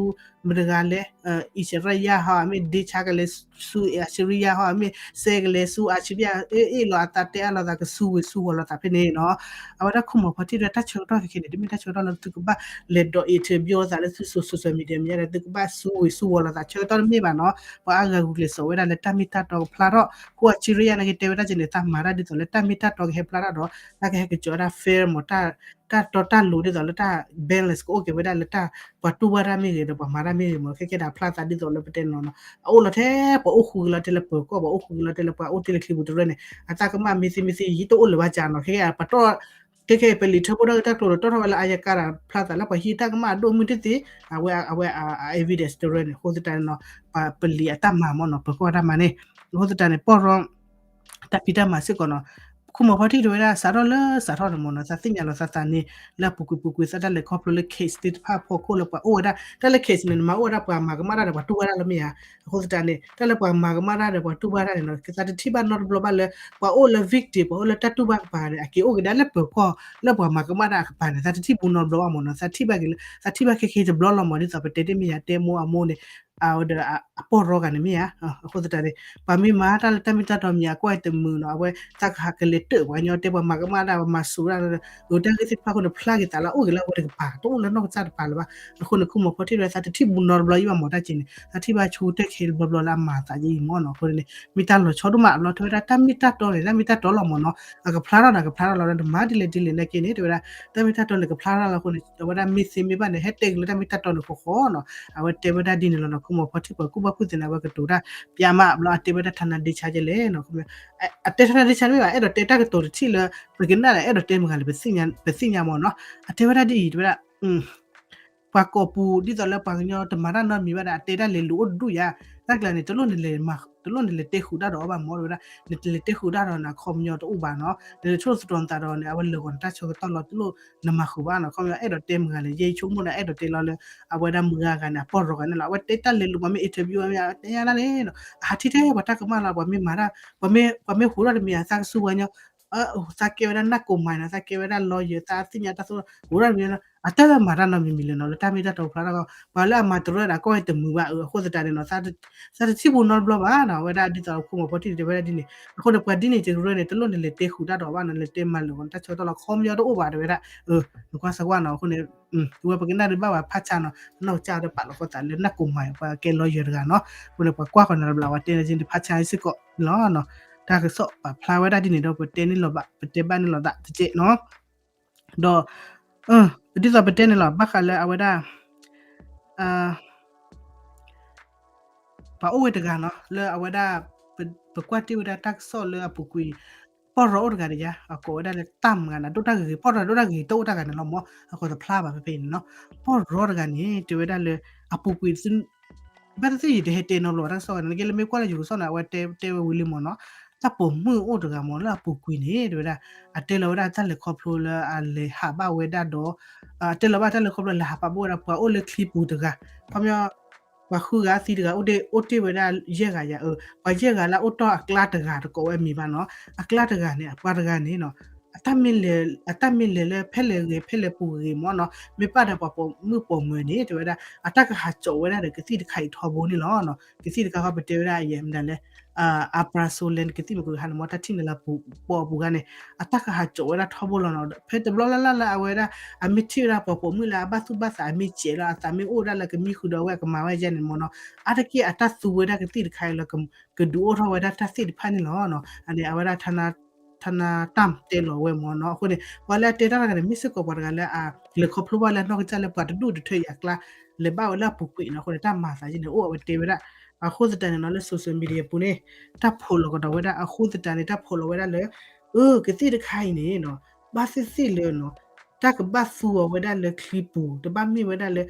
မတၤတဂၤလဲၣ် အံၣ်စရံယါဟီ မ့ၢ်ဒ့ဆါကလဲၤဆူအံၣ်စရံယါဟီ မ့ၢ်စဲကလဲၤဆူအံၣ်စရံယါ အ့ၣ်လိာ်အသး တဲအါလိာ်သး ကဆူဝံၤဆူဝီၤလိာ်သးဖဲန့ၣ်နီၤ. အဝဲဒၣ်ခိၣ်မီၤဖီထံၣ်ဒီး တၢ်ဆၢကတီၢ်ခဲခဲန့ၣ် တမ့ၢ်တၢ်ဆၢကတီၢ်လၢသုကဘၣ်လဲၤဒီး interview အသးလၢသု social media မ့ၢ်ညါဒီး သုကဘၣ်ဆူဝံၤဆူဝီၤလိာ်သး ဆၢကတီၢ်တမ့ၢ်ဘၣ်နီၤ. ပှၤအါဂၤဂုာ်ကျဲးစၢးဝဲဒၣ်လၢတၢ်မ့ၢ်တၢ်တီကဖျါထီၣ် ခိၣ်အံၣ်စရံယါန့ၣ် ကတဲဝဲဒၣ်က့န့ၣ် သးမၤတၢ်ဒ်သိးလၢတၢ်မ့ၢ်တၢ်တီကဟဲဖျါထီၣ်ဒီး သးကဟဲကစီၤဝဲဒၣ် fair မ့ၢ် တၢ်တီတၢ်လိၤဒ်သိးလၢတၢ် balance ကအိၣ်က့ၤဝဲဒၣ်လၢတၢ် ပှၤတူၢ်ဘၣ်တၢ်မ့ၢ်ဂ့ၤဒီး ပှၤမၤတၢ်မ့ၢ်ဂ့ၤမ့ၢ် ခဲခဲဒၣ်ဖျါသးဒ်သိးလၢပတဲန့ၣ်လီၤနီၤ. အအိၣ်လီၤထဲ ပှၤအိၣ်ဃုာ်က့ၤလီၤတဲလၢပၢၤကီၢ် ပှၤအိၣ်ဃုာ်က့ၤလီၤတဲလၢပှၤအိၣ်တ့ၢ်လၢချံပူၤတရၢန့ၣ် အတၢ်ကမၣ်မ့ၢ်သ့မ့ၢ်သ့ ယတအိၣ်လၢၤဘၣ်ကၢ်နီၤ. ခဲခဲပလံာ်ထၢဖှိၣ်တၢ်ဂ့ၢ်တၢ်ကျိၤဒီး တီၣ်ထီၣ်ဝဲလၢအယကါဒီး ဖျါသးလၢပှၤဟံးတၢ်ကမၣ်အဒိၣ်မုၢ်တသ့ အဝဲ အဝဲ evidence တရၢန့ၣ် အဃိသတးန့ၣ်နီၤ ပှၤပလံာ်အတၢ်မၤမ့ၢ်နီၤ ပၢၤကီၢ်တၢ်မၤန့ၣ် အဃိသတးန့ၣ် ပီၢ်ရီ တၢ်ဖံးတၢ်မၤစ့ၢ်ကီးနီၤ. ခိၣ်မီၤဖီထံၣ်တဲဝဲဒၣ် စးထီၣ်လၢစးထီၣ်န့ၣ်မ့ၢ်နီၤ သးသ့ၣ်ညါလီၤသးသးန့ၣ် လၢအပူၤကွံာ်ပူၤကွံာ်သးတၢ်လဲၤခီဖျိလၢ case သ့ၣ်တဖၣ်ဖီခိၣ်လၢပှၤအိၣ်ဝဲဒၣ် တၢ်လၢ case န့ၣ် နမၤအိၣ်ဝဲဒၣ်ပှၤမၤကမၣ်တၢ်ဒီးပှၤတူၢ်ဘၣ်တၢ်လၢမ့ၢ်ဧါ. အဃိသတးန့ၣ် တၢ်လၢပှၤမၤကမၣ်တၢ်ဒီးပှၤတူၢ်ဘၣ်တၢ်န့ၣ်နီၤ သးတထံၣ်ဘၣ်နီတဘျီဘၣ်လၢ ပှၤအိၣ်လၢ victim ပှၤအိၣ်လၢတၢ်တူၢ်ဘၣ်ကပၤန့ၣ် အက့ၤအိၣ်က့ၤဒၣ်လၢပၢၤကီၢ် လၢပှၤမၤကမၣ်တၢ်အကပၤန့ၣ် သးတထံၣ်ဘူးနီတဘျီဘၣ်မ့ၢ်နီၤ. သးထံၣ်ဘၣ်က့ၤလၢ သးထံၣ်ဘၣ်ခဲခဲတဘျီလီၤမ့ၢ် ဒ်သိးပတဲတ့ၢ်မ့ၢ်ယၤ တဲမိၢ်အမိၢ်န့ၣ် အဝဲဒီးအပီၢ်ရီဂၤန့ၣ်မ့ၢ်ဧါ. အဃိသတးန့ၣ် ပှၤမ့ၢ်မၤတၢ်လၢတၢ်မ့ၢ်တၢ်တီမ့ၢ်ဧါ ကွၢ်တမုာ်နီၤ အဝဲသးကဟးကလဲၤတၢၣ်ပှၤကညီတဲပှၤမၤကမၣ်တၢ် ပှၤမၤစူၤတၢ် အတၢ်ဂ့ၢ်သ့ၣ်တဖၣ်အဃိန့ၣ် ဖျါက့ၤသးလၢအအိၣ်က့ၤလၢအဝဲတကပၤ တအိၣ်လၢနီၢ်ကစၢ်တပၤလၢၤဘၣ်. အဃိန့ၣ် ခိၣ်မီၤဖီထံၣ်တဲဝဲ သးတထံၣ်ဘူးနီတဘျီယံၣ်ဘၣ်မ့ၢ်တၢ်က့ၤန့ၣ် သးထံၣ်ဘၣ်ဆူတၢ်ခဲတဘျီဘျီလၢအမၤသးယံၣ်မ့ၢ်နီၤ. အဃိန့ၣ် မ့ၢ်တၢ်လီၤဆီဒိၣ်မးအဘျီ တဲဝဲဒၣ် တၢ်မ့ၢ်တၢ်တီန့ၣ် တၢ်မ့ၢ်တၢ်တီလီၤမ့ၢ်နီၤ အကဖျါထီၣ်ဒီးကဖျါထီၣ်လီၤဒီး နမၤဒ်လဲၣ်ဒ်လဲၣ်နာ်က့န့ၣ် တဲဝဲဒၣ် တၢ်မ့ၢ်တၢ်တီန့ၣ် ကဖျါထီၣ်လီၤအဃိန့ၣ် အဝဲဒၣ်မ့ၢ်သ့မ့ၢ်ဘၣ်န့ၣ် ဟဲတဲက့ၤလၢတၢ်မ့ၢ်တၢ်တီန့ၣ်ဃီဃီနီၤ. အဝဲတဲဝဲဒၣ်ဒ်န့ၣ်လီၤနီၤ. ခိၣ်မီၤဖီထံၣ်ပှၤကူၣ်ဘၣ်ကူၣ်သ့န့ၣ် အဝဲကတိၤတၢ် ပျးမးအဘျီ အတဲဝဲဒၣ် ထနၣ်ဒ့ဆါ ကလဲၣ်နီၤ အတဲထနၣ်ဒ့ဆါတမ့ၢ်ဘၣ် အဲၣ်ဒိးတဲတၢ်ကတိၤတထံၣ်လၢ ပကနၣ်ဒီး အဲၣ်ဒိးတဲမတၤဂၤလဲၣ် ပသ့ၣ်ညါမ့ၢ်နီၤ. အတဲဝဲဒၣ်ဒ်အံၤ တဲဝဲဒၣ် ပှၤကိးပူၤ ဒ်သိးလၢပှၤကညီတမၤတၢ်နီတမံၤဘၣ်ဒီး အတဲတၢ်လဲၤလူၤအိၣ်တဒူၣ်ယါ, တၢ်ကျါန့ၣ် တလိၣ်နလဲၤတဲဃုာ်တၢ်ဒီးအီၤဘၣ်မ့ၢ် တဲဝဲဒၣ်, နတလဲၤတဲဃုာ်တၢ်ဒီးနခီပညီတအိၣ်ဘၣ်နီၤ, နလဲၤဆိၣ်သတြီၤနသးဒီးန့ၣ် အဝဲလၢာ်ဂီၤနတၢ်ဆၢကတီၢ်လီၤ တလိၣ်နမၤဃုာ်ဘၣ်နီၤ, ခီပညီအဲၣ်ဒိးတဲမတၤဂၤလဲၣ် ယဲယဆိကမိၣ်ဒီး အဲၣ်ဒိးတဲလီၤလၢ အဝဲဒၣ်မုၢ်ဂၤဂၤန့ၣ် အပီၢ်ရီဂၤန့ၣ်လီၤ, အဝဲတဲတၢ်လဲၤလူၤ ပှၤမ့ၢ် interview မ့ၢ် တဲညါဒၣ်န့ၣ်နီၤ, အဟးထံၣ်ထဲပှၤတၢ်ကမၣ်လီၤ ပှၤမ့ၢ်မၤတၢ် ပှၤမ့ၢ်ဟူးထီၣ်တမံၤ သးကစူၢ်ပှၤကညီ သးကဲဝဲဒၣ်နၢ်ကိးမၤနီၤ သးကဲဝဲဒၣ် lawyer သးသ့ၣ်ညါတၢ်သိၣ် ဟူးထီၣ်တမံၤ အတၢ်မၤတၢ်နီတမံၤမံၤလဲၣ်နီၤ လၢတၢ်မ့ၢ်တၢ်တီကဖျါထီၣ် ပှၤလၢအမၤတရၢဒီး ကီၢ်ဝဲတမုာ်ဘၣ်အဃိသတးန့ၣ်နီၤ သးတထံၣ်ဘူးနီတဘျီဘၣ်နီၤ အဝဲဒၣ်ဒ်သိးခိၣ်မီၤဖီထံၣ်တဲဝဲဒၣ်ဒ်န့ၣ် အဃိန့ၣ် ပှၤဒ်န့ၣ်တရၢန့ၣ် တလိၣ်နလဲၤတဲဃုာ်တၢ်ဒီးဘၣ်နီၤ လဲၤတဲမၤလၢာ်ဂီၤတၢ်ဆၢကတီၢ်လီၤ ခီပညီတအိၣ်ဘၣ်တဲဝဲဒၣ် နကွၢ်စၢၤကွၢ်နီၤ အဃိန့ၣ် ဝဲပကနၣ်ဒုးဘၣ်ဝဲဖးဆါနီၤ နီၢ်ကစၢ်ဒီးပာ်လီၤကီၢ်သးလၢနၢ်ကိးမၤ ပှၤကဲ lawyer တဂၤနီၤ အဃိန့ၣ် ပှၤကွၢ်ဃီၤနၤတဘျီ ပှၤတဲန့ၣ်တဖးဆါစ့ၢ်ကီးလီၤ တၢ်ကစီၣ်ပာ်ဖျါဝဲဒၣ်ဒ်န့ၣ်ဒီး ပတဲန့ၣ်လီၤဘၣ် ပတဲဘၣ်န့ၣ်လီၤသးတကဲးနီၤ ဒီး ဒ်သိးပတဲန့ၣ်လီၤ ဘၣ်ဃးလၢအဝဲဒၣ် ပှၤအိၣ်ဝဲတဂၤနီၤ လၢအဝဲဒၣ် ပကွၢ်တ့ၢ်ဝဲဒၣ်တၢ်ကစီၣ်လၢအပူၤကွံာ် ပီၢ်ရီအိၣ်တဂၤန့ၣ်ယါ အကိးဝဲဒၣ်လၢတၢ်မုၢ်ဂၤန့ၣ် ဒိၣ်တၢ်ဂ့ၤဂ့ၤ ပီၢ်ရီဒိၣ်တၢ်ဂ့ၤဂ့ၤ တအိၣ်တၢ်ဂၤန့ၣ်လီၤမ့ၢ် အကိးတဖျါဘၣ်ဖဲဖဲအံၤန့ၣ်နီၤ ပီၢ်ရီတဂၤန့ၣ် တဲဝဲဒၣ်လၢ အပူၤကွံာ် ဘၣ်သ့ၣ်သ့ၣ်ယတဟဲတဲနီတဘျီဘၣ် တၢ်ကစီၣ်ဂၤန့ၣ် နကဲလၢမ့ၢ်ကွၢ်လၢယိၤကစီၣ်န့ၣ် အဝဲတဲဝဲဝံၤလံမ့ၢ်နီၤ တၢ်ပိာ်မုၣ်အိၣ်တဂၤမ့ၢ်လၢအပူၤကွံာ်န့ၣ် တဲဝဲဒၣ် အတဲလီၤဝဲဒၣ်တၢ်လဲၤခီဖျိလၢအလဲၤဟးဘၣ်ဝဲဒၣ်ဒီး အတဲလီၤဘၣ်တၢ်လဲၤခီဖျိလဲၤဟးဘၣ်ဝဲဒၣ် ပှၤအိၣ်လၢချံပူၤတဂၤ ခီပညီ ပှၤဃုဂၤသံတဂၤ အိၣ်တ့ၢ်ဝဲဒၣ်ယဲၢ်ဂၤယၤအၢ ပှၤယဲၢ်ဂၤလၢအအိၣ်တီၢ်အကျါတဂၤတကိးဝဲအမံၤဘၣ်နီၤ အကျါတဂၤန့ၣ် အပှၤတဂၤန့ၣ်နီၤ တၢ်မ့ၢ်လဲၤ အတၢ်မ့ၢ်လဲၤလၢဖဲလဲၣ်ဂ့ၤ ဖဲလဲၣ်ပူၤဂ့ၤမ့ၢ်နီၤ, မ့ၢ်ပာ်ဒီးပှၤပိာ်မုၣ်ပိာ်မၢၤန့ၣ် တဲဝဲဒၣ် အတၢ်ကဟးကၠီးဝဲဒၣ်ဒီးကသံၣ်တခါအံၤထီဘိန့ၣ်လီၤ. ကသံၣ်တခါဃီပတဲဝဲဒၣ်အံၤ မနုၤလဲၣ် အပြၤစိလ့ ကသံၣ်မ့ၢ်ကဟါန့ၣ် မ့ၢ်တၢ်ထံၣ်န့ၣ်လၢပူၤပိာ်အပူၤခါန့ၣ် အတၢ်ကဟးကၠီးဝဲဒၣ်ထီဘိလီၤနီၤ. ဖဲတဘျီလၢ်လၢ်လၢအဝဲဒၣ် အမ့ၢ်ထံၣ်ဝဲဒၣ်ပှၤပိာ်မုၣ်လၢအဘၣ်သူၣ်ဘၣ်သး အမ့ၢ်စဲးလီၤ အသးမ့ၢ်အိၣ်ဝဲဒၣ်လၢကမံဃုာ်ဒီးဝဲ အကမၤဝဲယဲန့ၣ်မ့ၢ်နီၤ, အါတက့ၢ်အတၢ်သူဝဲဒၣ်ကသံၣ်တခါအံၤလၢ ကဒုးအိၣ်ထီၣ်ဝဲဒၣ်တၢ်သ့ၣ်တဖၣ်န့ၣ်လီၤ. အန့ၣ် အဝဲဒၣ် ထါနါတၢ်တဲလီၤဝဲမ့ၢ်နီၤ. အဃိန့ၣ် ပှၤလၢအတဲတၢ်တဂၤန့ၣ် မ့ၢ်စ့ၢ်ကီးပှၤတဂၤလၢအလဲၤခီဖျိဘၣ်လၢအနီၢ်ကစၢ်လၢပှၤတဒူၣ်တထၢယၤကျါ လဲၤဘၣ်ဝဲလၢအပူၤကွံာ်နီၤ. အဃိန့ၣ် တၢ်မၤသးယဲန့ၣ် အိၣ်အဝဲတဲဝဲဒၣ် အဃိသတးန့ၣ်နီၤ လၢ social media ပူၤန့ၣ် တၢ်ဖိးလီၤကဒီးဝဲဒၣ် အဃိသတးန့ၣ် တၢ်ဖိးလီၤဝဲဒၣ်လၢ အၢ ကသံၣ်တခါအံၤန့ၣ်နီၤ ဘၣ်သ့ၣ်သ့ၣ်လၢနီၤ တၢ်ကဘၣ်သူအီၤဝဲဒၣ်လၢချံပူၤ တဘၣ်မ့ၢ်ဝဲဒၣ်လၢ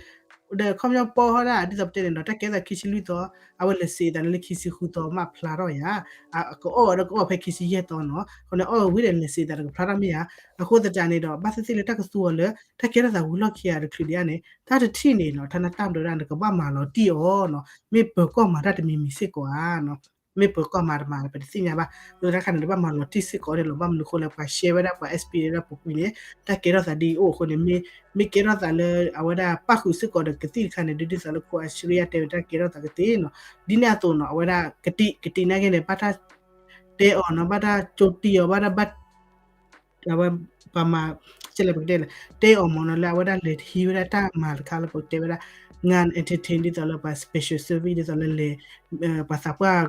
ဒီးခီပညီပီဟီဒၣ် ဒ်သိးပတဲန့ၣ်ဒီး တၢ်ကဲထီၣ်သးခံဆံလွံၢ်သီ အဝဲလဲၤစံးသးန့ၣ်လၢခံဆံဃုသီမးဖျါထီၣ်ယၤ, ကအီၣ်ဝဲဒီးကအီၣ်ဖဲခံဆံယဲၢ်သီနီၤ, အဃိန့ၣ်အီၣ်ဝံၤဒီးလဲၤစံးသးဒီးကဖျါထီၣ်မ့ၢ်ဧါ. အဃိသတးန့ၣ်ဒီး ဘၣ်သ့ၣ်သ့ၣ်လၢတၢ်ကသူအီၤလၢ တၢ်ကဲထီၣ်သးဝံၤလီၢ်ခံဂၤတချုးဒံးဧါန့ၣ် တၢ်တထံၣ်န့ၣ်နီၤ ထါနါတၢ်မၤဒိဝဲဒၣ် နကဘၣ်မၤလီၤတံၢ်အီၤနီၤ, မ့ၢ်ပၢၤကီၢ်မၤတၢ်တမံၤမံၤစ့ၢ်ကီးဧါနီၤ. မ့ၢ်ပၢၤကီၢ်မၤတမၤ ပတသ့ၣ်ညါဘၣ်, လၢတၢ်ခါန့ၣ် တဘၣ်မၤလီၤတံၢ်စ့ၢ်ကီးန့ၣ်လီၤ. ဘၣ်မနုၤအဃိလဲၣ် ပှၤ share ဝဲဒၣ်ပှၤ experience ဒၣ်ပူၤကွံာ်န့ၣ် တၢ်ကဲထီၣ်သးဒ်အံၤအိၣ်အဃိန့ၣ် မ့ၢ်ကဲထီၣ်သးလၢအဝဲဒၣ်ပၣ်ဃုာ်စ့ၢ်ကီးဒီးကသံၣ်တခါန့ၣ် ဒ်သိးလၢခိၣ်အဆှံယါတဲဝဲတၢ်ကဲထီၣ်သးကသ့နီၤ, ဒ်န့ၣ်အသိးနီၤ အဝဲဒၣ်ကတံာ် ကတံာ်နာ်က့န့ၣ် ဘၣ်တၢ်တဲအီၤနီၤ ဘၣ်တၢ်ကၠိတံၢ်အီၤ ဘၣ်တၢ်ဘၣ် အဝဲ ပှၤမၤ ကဲလဲၣ်ပကတဲလဲၣ် တဲအီၤမ့ၢ်နီၤ လၢအဝဲဒၣ်လဲၤဟံးဝဲဒၣ်တၢ်မၤတခါလၢပကတဲဝဲဒၣ် ငါ entertain ဒ်သိးလၢပှၤ special service ဒ်သိးလၢလဲၤ ပှၤသးပှၢ်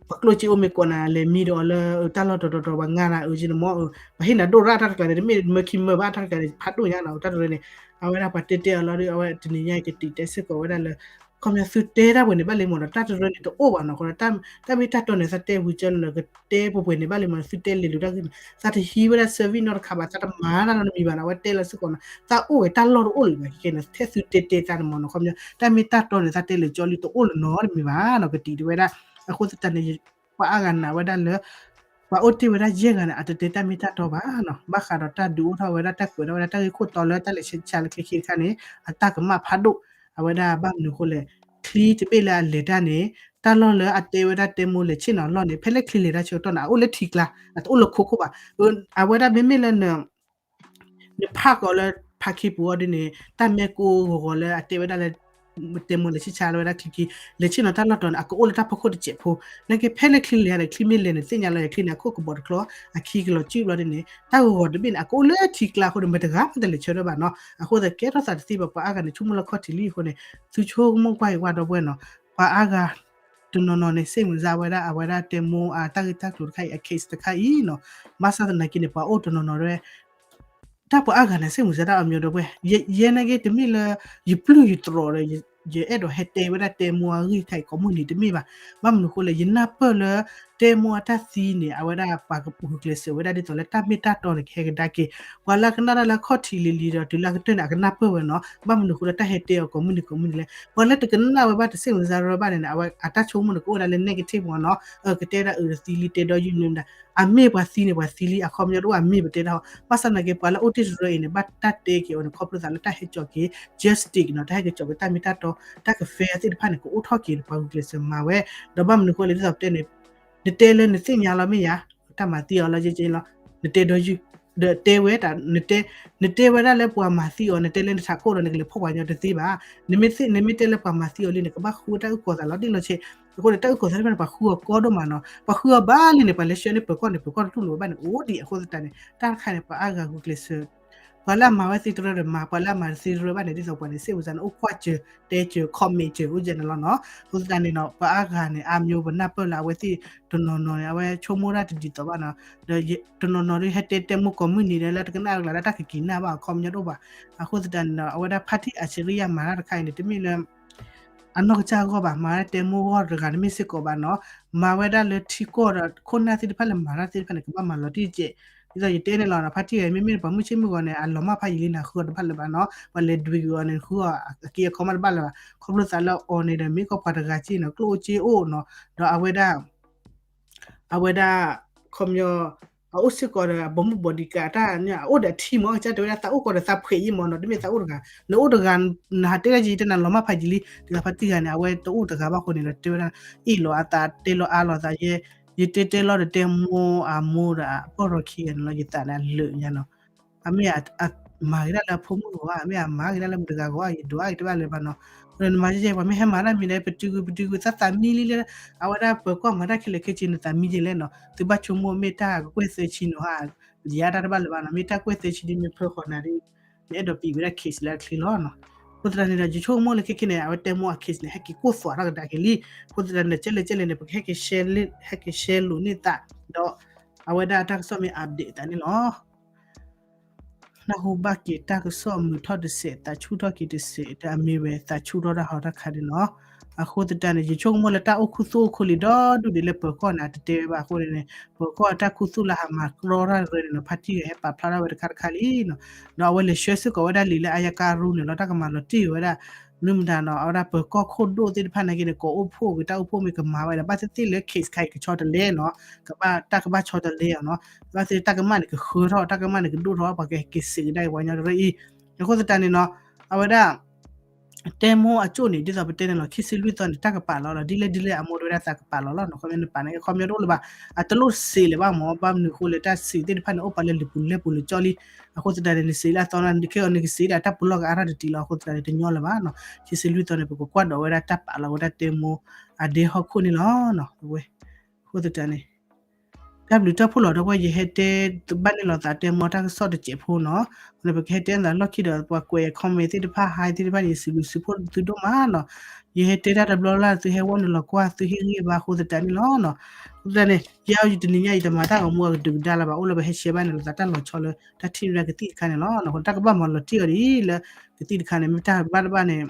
ပှၤကျိၣ်စ့အိၣ်မ့ၢ်ကိးနၤ လဲၤမံဒီးအီၤလၢတၢ်လီၢ်တတီၤတီၤ ပှၤငါနၤအုးက့န့ၣ်မ့ၢ် ပှၤဟ့ၣ်နၤဒိၣ်ရၣ်တၢ်တကျါန့ၣ် တမ့ၢ်မၢခံမၢဘၣ် တၢ်တကျါန့ၣ် ဖးဒိၣ်ညါနီၤ တၢ်တရၢန့ၣ် အဝဲဒၣ်ပှၤတဲတဲအီၤလီၤဒီး အဝဲတနံၤညါအံၤကတံာ်တဲစ့ၢ်ကီးဝဲဒၣ်လၢ ခီပညီသုတဲတၢ်ပှဲၤန့ၣ်ဘၣ်လံမ့ၢ်နီၤ တၢ်တရၢန့ၣ်တအိၣ်ဘၣ်နီၤ အဃိဒီး တၢ်မ့ၢ်တၢ်တီန့ၣ် သးတဲဝံၤကၢလီၤ ကတဲပှဲၤပှဲၤန့ၣ်ဘၣ်လံမ့ၢ်နီၤ သုတဲလဲၤလူၤတၢ်ဂ့ၢ်န့ၣ် သးတဟံးဝဲဒၣ် service နီတခါဘၣ် သးတမၤတၢ်နီတမံၤဘၣ်နီၤ အဝဲတဲလီၤစ့ၢ်ကီးနီၤ သးအိၣ်ဝဲတၢ်လီၢ်တအိၣ်လၢၤဘၣ် ခဲခဲန့ၣ် ထဲသုတဲတဲတၢ်န့ၣ်မ့ၢ်နီၤ ခီပညီ တၢ်မ့ၢ်တၢ်တီန့ၣ် သးတဲလဲၤကၠီလံတအိၣ်လၢၤနီတမံၤဘၣ်နီၤ ကတံာ်တဲဝဲဒၣ် အဃိသတးန့ၣ် ပှၤအါဂၤနာ်ဝဲဒၣ်လၢ ပှၤအိၣ်တ့ၢ်ဝဲဒၣ်ယဲၢ်ဂၤန့ၣ် အတတဲတၢ်မ့ၢ်တၢ်တီဘၣ်နီၤ ဘၣ်ဃးဒီးတၢ်ဒုးအိၣ်ထီၣ်ဝဲဒၣ် တၢ်ကွဲးထီၣ်ဝဲဒၣ် တၢ်ဂ့ၢ်ခိၣ်တီလၢတၢ်လဲၤဆဲးဆါလၢခဲခံတခါန့ၣ် အတၢ်ကမၣ်ဖးဒိၣ် အဝဲဒၣ်ဘၣ်မနုၤအဃိလဲၣ် ချံတဘ့ၣ်လၢအလဲၤတၢ်န့ၣ် တၢ်လီၢ်လၢအတဲဝဲဒၣ်တဲမိၢ်လဲၤဆ့ၣ်နီၤလီၢ်န့ၣ် ဖဲလၢချံလဲၤတၢ်ဆၢကတီၢ်န့ၣ် အအိၣ်လၢထံကျါ အတအိၣ်လၢခိခိၣ်ဘၣ် အဝဲဒၣ်မ့မ့ၢ်လၢန နဖးကီးလၢဖးခံပူၤအီၤဒ်န့ၣ် တၢ်မဲာ်ကိၢ်ဂီၤဂီၤလၢအတဲဝဲဒၣ်လၢ တဲမိၢ်လဲၤဆ့ၣ်ဆါလၢဝဲဒၣ်ချံခံ လဲၤဆ့ၣ်နီၤတၢ်လီၢ်တီၤန့ၣ် အကအိၣ်လၢတၢ်ဖီခိၣ်တစဲးဖိ နာ်က့ဖဲလၢချံလဲၤန့ၣ် ချံမ့ၢ်လဲၤန့ၣ် သ့ၣ်ညါလၢချံန့ၣ် အခိၣ်ကဘီတကျီ အခံကလီၤစုဘျီဒ်န့ၣ် တၢ်ဂီၤဂီၤတဘ့ၣ်န့ၣ် အကအိၣ်လၢထံကျါအဃိန့ၣ် မတဂၤမ့ၢ်တလဲၤဆၢထၢၣ်ဘၣ်နီၤ အဃိသတးကဲထီၣ်သးတသ့ဘၣ် ပှၤအါဂၤန့ၣ် ဆိကမိၣ်လၢခီၣ်ထံးလံအဃိန့ၣ် သုဆိကမိၣ်ကွၢ်အံၤဝဲဒီပုၢ်ဝဲၢ်နီၤ ပှၤအါဂၤ တနီၤနီၤန့ၣ် စ့ၢ်မုၢ်စါဝဲဒၣ် အဝဲဒၣ်တဲမိၢ်အတၢ်ဂ့ၢ်တၢ်ကျိၤတခါအံၤ အ case တခါအံၤနီၤ ဘၣ်ဆၣ်သနာ်က့န့ၣ် ပှၤအိၣ်တနီၤနီၤဒၣ်ဝဲ တၢ်ပှၤအါဂၤန့ၣ် စ့ၢ်မုၢ်စါတၢ်အီၤမ့ၢ်ဒီပုၢ်ဝဲၢ် ယဲနာ်က့တမ့ၢ်လၢ ယပျုၢ်ယတြီၤဒီး ယအဲၣ်ဒိးဟဲတဲဝဲဒၣ်တဲမိၢ်အဂ့ၢ်တခါအံၤကိးမုၢ်နံၤတမ့ၢ်ဘၣ် ဘၣ်မနုၤအဃိလဲၣ် ယနၢ်ပၢၢ်လၢ တဲမိၢ်အတၢ်သံန့ၣ် အဝဲဒၣ်ပှၤကဂုာ်ကျဲးစၢးဝဲဒၣ်ဒ်သိးလၢတၢ်မ့ၢ်တၢ်တီန့ၣ် ကဟဲကဒါက့ၤ ပှၤလၢကနၣ်တၢ်လၢခီၣ်ထံးလံၤလံၤဒီးတုၤလၢအကတၢၢ်န့ၣ် အကနၢ်ပၢၢ်ဝဲနီၤ ဘၣ်မနုၤအဃိလၢတၢ်ဟဲတဲအီၤကိးမုၢ်နံၤကိးမုၢ်နံၤလဲၣ် ပှၤလၢတကနၣ်ဝဲဘၣ်တစ့ၢ်မုၢ်စါရၢဘၣ်န့ၣ် အဝဲအတၢ်ဆိကမိၣ်န့ၣ် ကအိၣ်ဝဲဒၣ်လၢ negative မ့ၢ်နီၤ ကတဲဒၣ်အုးသံလံတဲဒီးယုၢ်န့ၣ်မဒၣ် အမ့ၢ်ပှၤသံန့ၣ် ပှၤသံလံ အခီပညီတအိၣ်အမ့ၢ်ပတဲတၢ်ဟီ ဘၣ်ဆၣ်သနာ်က့ ပှၤလၢအိၣ်တ့ၢ်တရၢအံၤန့ၣ် ဘၣ်တၢ်တဲက့ၤအီၤန့ၣ် ခီဖျိသးလၢတၢ်ဟဲကၠီၤက့ၤ justice နီၤ တၢ်ဟဲက့ၤကၠီၤက့ၤတၢ်မ့ၢ်တၢ်တီ တၢ်က fair သ့ၣ်တဖၣ်န့ၣ် ကအိၣ်ထီၣ်က့ၤ ပှၤဂုာ်ကျဲးစၢးမၤဝဲ ဒီးဘၣ်မနုၤအဃိလဲၣ် ဒ်သိးပတဲန့ၣ် နတဲလၢနသ့ၣ်ညါလီၤမ့ၢ်ယါ တၢ်မၤသံအီၤလီၤယဲၢ်က့လီၤ နတဲဒီးယုၢ် ဒီးတဲဝဲတၢ် နတဲ နတဲဝဲဒၣ်လၢပှၤမၤသံအီၤ နတဲလၢနထးခိၣ်ဒီး နကလဲၤဖီၣ်ပှၤညီတသ့ဘၣ် နမ့ၢ်သ့ၣ် နမ့ၢ်တဲလၢပှၤမၤသံအီၤလံန့ၣ် ကဘၣ်ဃုတၢ်အုၣ်ကီၤသးလီၤတံၢ်လီၤဆဲး အဃိန့ၣ် တၢ်အုၣ်ကီၤသးတဖၣ်န့ၣ် ပှၤဃုအီၤကီဒိၣ်မးနီၤ ပှၤဃုအီၤဘၣ်လံန့ၣ် ပှၤလဲၤဆှၢန့ၢ်ပၢၤကီၢ်န့ၣ် ပၢၤကီၢ်တတူၢ်လိာ်ဝဲဘၣ်န့ၣ် အိၣ်ဒံး အဃိသတးန့ၣ် တၢ်တခါန့ၣ် ပှၤအါဂၤဂုာ်ကျဲးစၢး ပှၤလၢအမၤဝဲသ့တရၢဒီးမၤ ပှၤလၢအမၤတသ့တရၢဘၣ်န့ၣ် ဒ်သိးပှၤန့ၣ် စ့ၢ်မုၢ်စါန့ၣ် အိၣ်ကွၢ်စၢၤ တဲစၢၤ comment စၢၤ အိၣ်ကဲန့ၣ်လီၤနီၤ အဃိသတးန့ၣ်နီၤ ပှၤအါဂၤန့ၣ် အါမျိုး ပနၢ်ပၢၢ်လၢအဝဲသ့ၣ်တနီၤနီၤန့ၣ် အဝဲဆိကမိၣ်တၢ်တဒ်သိးဘၣ်နီၤ ဒီးတနီၤနီၤဒ်ဟဲတဲတဲမိၢ်ကိးမုၢ်နံၤဒီး လၢတကနၣ်အကျါလၢတၢ်ကက့ၤနၢ်ဘၣ်အခီပညီတအိၣ်ဘၣ် အဃိသတးန့ၣ်ဒီး အဝဲဒၣ် party အဆံရံယါမၤတၢ်တခါအံၤန့ၣ် တမ့ၢ်လၢ အနီၢ်ကစၢ်အဂီၢ်ဘၣ် မၤဝဲဒၣ်တဲမိၢ်ဂီၢ်တဂၤတမ့ၢ်စ့ၢ်ကီးဘၣ်နီၤ မၤဝဲဒၣ်လၢထံကီၢ်ဒီးခိၣ်နၢ်သ့ၣ်တဖၣ်လၢမၤတၢ်သ့ၣ်တဖၣ်န့ၣ် ကဘၣ်မၤလီၤတံၢ်စဲး ဒ်သိးယတဲန့ၣ်လီၤနီၤ ဖါတံၢ်ဂၤ မ့မ့ၢ်ပှၤမုၢ်ဆ့ၣ်မုၢ်ဂီၤန့ၣ် အလီၤမၢ်ဖးယံာ်လံန့ၣ် ဃုအီၤတဘၣ်လၢၤဘၣ်နီၤ ပှၤလဲၤဒွံးကွံာ်အီၤန့ၣ် ဃုအီၤအက့အခီမးတဘၣ်လၢၤဘၣ် ခီဖျိသးလၢအီၤန့ၣ်ဒီး မ့ၢ်ကီၢ်ပှၤတဂၤက့နီၤ ကျိၣ်အိၣ်စ့အိၣ်နီၤ ဒီးအဝဲဒၣ် အဝဲဒၣ် ခီပညီ အအိၣ်စ့ၢ်ကီးဒီး အဘီမုၢ်ဘီဒံကးတၢ်န့ၣ် အအိၣ်ဒီးအထံမ့ၢ် ကစၢ်တဲဝဲဒၣ် သးအိၣ်ကီးဒီးသးဖှဲးယံမ့ၢ်နီၤ တမ့ၢ်သးအိၣ်တဂၤ နအိၣ်တဂၤ နဟးတဲဒၣ်ယံၤ တဲနၤလီၤမၢ်ဖးယံာ်လံ တဂၤဖါတံၢ်ဂၤန့ၣ် အဝဲတအိၣ်တဂၤဘၣ်ဃိန့ၣ်ဒီး တဲဝဲဒၣ် အ့ၣ်လိာ်အသး တဲလီၤအါလိာ်သးယဲ ယတဲတဲလီၤဒီးတဲမိၢ်အမိၢ်ဒီးအပီၢ်ရီခံဂၤန့ၣ်လီၤ ယသးန့ၣ်အလၢာ်ညါနီၤ. အမ့ၢ်အမၤက့ၤဒၣ်လၢအဖိမုၣ်ဂီၤဧါ, အမ့ၢ်အမၤက့ၤဒၣ်လၢမတၤတဂၤဂီၤဧါ, ယဒွးက့ၤတဘၣ်လၢၤဘၣ်နီၤ. အဃိန့ၣ် နမၤကဲကဲ ပှၤမ့ၢ်ဟဲမၤတၢ်မံၤဒီး ပတုာ်ကွံာ်ပတုာ်ကွံာ် သးသးမံလံလၢ အဝဲဒၣ်ပၢၤကီၢ်မၤတၢ်ခဲလၢာ်ခဲဆ့ နသးမံကဲလဲၣ်နီၤ. သုဘၣ်ဆိကမိၣ် မ့ၢ်တၢ်ကကွဲၢ်သၢဆံနီၤဧါ, ယၤတၢ်တဘၣ်လၢၤဘၣ်နီၤ. မ့ၢ်တၢ်ကွဲၢ်သၢဆံဒ်မ့ၢ်ဖၢဃီၤနၤဒီး နအဲၣ်ဒိးပံာ်ဝဲဒၣ် case လၢအချ့လီၤနီၤ. အဃိသတးန့ၣ်ဒီး ယဆိကမိၣ်လၢခဲခဲန့ၣ် အဝဲတဲမိၢ်အ case န့ၣ် ဟဲက့ၤကိၢ်သွးထီၣ်ကဒါက့ၤလံ. အဃိသတးန့ၣ်ဒီး ကဲလဲၣ်ကဲလဲၣ်န့ၣ် ပကဟဲက့ၤ share ဟဲက့ၤ share လိာ်န့ၢ်သး ဒီး အဝဲဒၣ်တၢ်ကစီၣ်မ့ၢ် update သးန့ၣ်လီၤ. နၢ်ဟူဘၣ်က့ၤတၢ်ကစီၣ်မုာ်ထီၣ်တစဲး သးဆူၣ်ထီၣ်က့ၤတစဲး ဒီးအမ့ၢ်ဝဲသးဆူၣ်ထီၣ်တၢ်ဟီတၢ်ခါန့ၣ်လီၤ. အဃိသတးန့ၣ် ယဆိကမိၣ်လၢတၢ်အိၣ်ခူသူၣ်အိၣ်ခိလံဒီဒူၣ်ဒံးလၢပၢၤကီၢ်န့ၣ် တတဲဝဲဘၣ်အဃိန့ၣ် ပၢၤကီၢ်တၢ်ခူသူၣ်လၢဟးမၤကြီတၢ်ရၢန့ၣ်နီၤ ဖါတံၢ်ဂဲၤဟဲပာ်ဖျါထီၣ်ဝဲတခါတခါလံနီၤ. ဒီးအဝဲလဲၤဆှၢစ့ၢ်ကီးဝဲဒၣ်လံာ်လၢအယကါရူန့ၣ်လီၤ တၢ်ကမၤလီၤတံၢ်ဝဲဒၣ် မနုၤမတၤနီၤ အဝဲဒၣ်ပၢၤကီၢ်ခိၣ်ဒိၣ်သ့ၣ်တဖၣ်နာ်က့န့ၣ် ကိးအိၣ်ဖှိၣ်က့ၤတၢ်အိၣ်ဖှိၣ်မ့ၢ်ကမၤဝဲဒီး ဘၣ်သ့ၣ်သ့ၣ်လၢ case ခါအံၤကဆီတလဲနီၤ ကဘၣ်တၢ်ကဘၣ်ဆီတလဲအီၤနီၤ ဘၣ်သ့ၣ်တၢ်ကမၣ်န့ၣ်ကဃၢထီၣ် တၢ်ကမၣ်န့ၣ်ကဒိၣ်ထီၣ် ပှၤကက့ၤစံးကဒါက့ၤပှၤကညီတရၢအံၤ အဃိသတးန့ၣ်နီၤ အဝဲဒၣ် တဲမိၢ်အကၠိၣ်န့ၣ် ဒ်သိးပတဲန့ၣ်လီၤ ခံဆံလွံၢ်သီန့ၣ် တၢ်ကပာ်လီၤလီၤ ဒ်လဲၣ်ဒ်လဲၣ်အမိၢ်တဝဲဒၣ်သးကပာ်လီၤလီၤနီၤ ခီပညီနပာ်န့ၣ် ခီပညီတအိၣ်လၢၤဘၣ် အတလိၣ်စံးလၢၤဘၣ်မ့ၢ် ဘၣ်မနုၤအဃိလၢတၢ်စံးသ့ၣ်တဖၣ်န့ၣ် အိၣ်ပာ်လၢလံာ်ပူၤလဲၢ်ပူၤလၢကၠီလံ အဃိသတးန့ၣ် နစံးလၢအသီန့ၣ် ခဲအံၤနကစံးဒၣ်တၢ်ပလီၢ်ကအါထီၣ်တတံၤလီၤ အဃိသတးန့ၣ် တညီလၢၤဘၣ်နီၤ ခံဆံလွံၢ်သီန့ၣ် ပကကွၢ်ဒီးဝဲဒၣ်တၢ်ပာ်လီၤဝဲဒၣ်တဲမိၢ်အဒဲဟီၣ်ခိၣ်န့ၣ်လီၤနီၤ အဃိသတးန့ၣ် တၢ်ဘျုးတၢ်ဖှိၣ်လီၤ ဒီပုၢ်ဝဲၢ် ယဟဲတဲဘၣ်န့ၣ်လီၤသးတဲမိၢ်တၢ်ကစီၣ်တစဲးဖိနီၤ အဃိန့ၣ် ပကဟဲတဲသးလီၢ်ခံဒီး ပှၤကွဲး comment သ့ၣ်တဖၣ် ဟါ သ့ၣ်တဖၣ်န့ၣ် ယစံးဘျုးစံးဖှိၣ်သုဒိၣ်မးနီၤ ယဟဲတဲတၢ်တဘျီလၢ် သုဟဲဝီနုာ်လီၤကွၢ် သုဟ့ၣ်ဂံၢ်ဘါအဃိသတးန့ၣ်လီၤနီၤ အဃိသတးန့ၣ် ယၤအံၤတနံၤညါအံၤ တမၤတၢ်ဂီၤမူအကဒုၣ်ကဒါလၢၤဘၣ် အိၣ်လၢပဟဲရှဲဘၣ်န့ၣ်လီၤသးတၢ်လီၤဆီလၢ တၢ်ထံၣ်ဝဲဒၣ်ကသံၣ်တခါန့ၣ်လီၤ အဃိန့ၣ် တၢ်ကဘၣ်မၤလီၤတံၢ်အီၤဒ်လၢ ကသံၣ်တခါန့ၣ် မ့ၢ်တၢ်ဘၣ်တဘၣ်န့ၣ်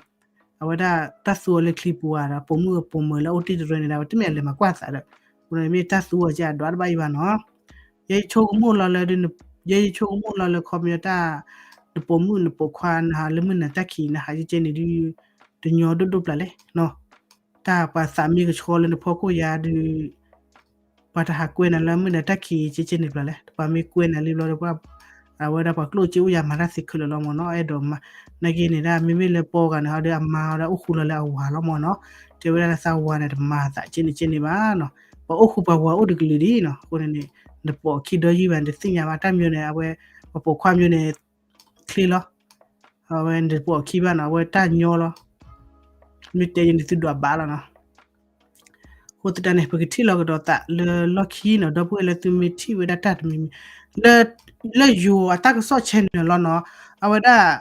အဝဲဒၣ်တၢ်သူအီၤလၢချံပူၤဧါဒီး ပိာ်မုၣ်ပိာ်မၢၤလၢအအိၣ်တ့ၢ်တရၢန့ၣ်ဒီး အဝဲတမ့ၢ်အလဲၤမၤကွၢ်သးဒီး အဃိန့ၣ်မ့ၢ်တၢ်သူအီၤကဲအဒွးတဘၣ်အံၤဘၣ်နီၤ ယဲယဆိကမိၣ်လီၤလၢ ယဲယဆိကမိၣ်လီၤလၢခီပညီတၢ် နပိာ်မုၣ်နပိာ်ခွါနဟးလၢမုၢ်နၤတၢ်ခံး နဟးကဲကဲန့ၣ်ဒုး တညီဒိၣ်ဒိၣ်ပျၢ်လဲၣ်နီၤ တၢ်ပှၤသးမ့ၢ်ကဆှီလၢနဖီခိၣ်ယၤဒုး ပှၤတဟးကွဲနၤလၢမုၢ်နၤတၢ်ခံးကဲကဲန့ၣ်ပျၢ်လဲၣ် ပှၤမ့ၢ်ကွဲနၤလံဘျီဒီး အဝဲဒၣ်ပှၤကျိၣ်စ့အိၣ်ယၤမၤတၢ်သ့ခဲလၢာ်လီၤမ့ၢ်နီၤ အဲၣ်ဒိးမၤ နာ်က့န့ၣ်ဒၣ် မ့မ့ၢ်လၢပီဂၤန့ၣ် ဟီဒီးအမါဟီဒီးအိၣ်ဃူလီၤလၢအဝၤလီၤမ့ၢ်နီၤ တဲဝဲဒၣ်လၢသးဝၤန့ၣ် တမၤသးကဲန့ၣ်ကဲန့ၣ်ဘၣ်နီၤ ပှၤအိၣ်ဃူပှၤဝၤအိၣ်တကလုာ်ဒံးနီၤ အဃိန့ၣ်န့ၣ် နပိာ်အခံဒီးယံာ်ဘၣ် နတသ့ၣ်ညါဘၣ် တၢ်မံၤန့ၣ် အဝဲ ပှၤပိာ်ခွါမံၤန့ၣ် ချ့လီၤ အဝဲနတပိာ်အခံဘၣ်နီၤ အဝဲတၢ်ညီလီၤ မ့ၢ်တဲယန့ၣ်သုဒွးဘၣ်လီၤနီၤ အဃိသတးန့ၣ် ပကထံၣ်လီၤကဒီးသးလၢလီၢ်ခံနီၤ ဒီပုၢ်ဝဲၢ်လၢသုမ့ၢ်ထံၣ်ဝဲဒၣ်တၢ်တမံၤမံၤ လၢ လၢယိၤအတၢ်ကစီၣ် channel လီၤနီၤ အဝဲဒၣ်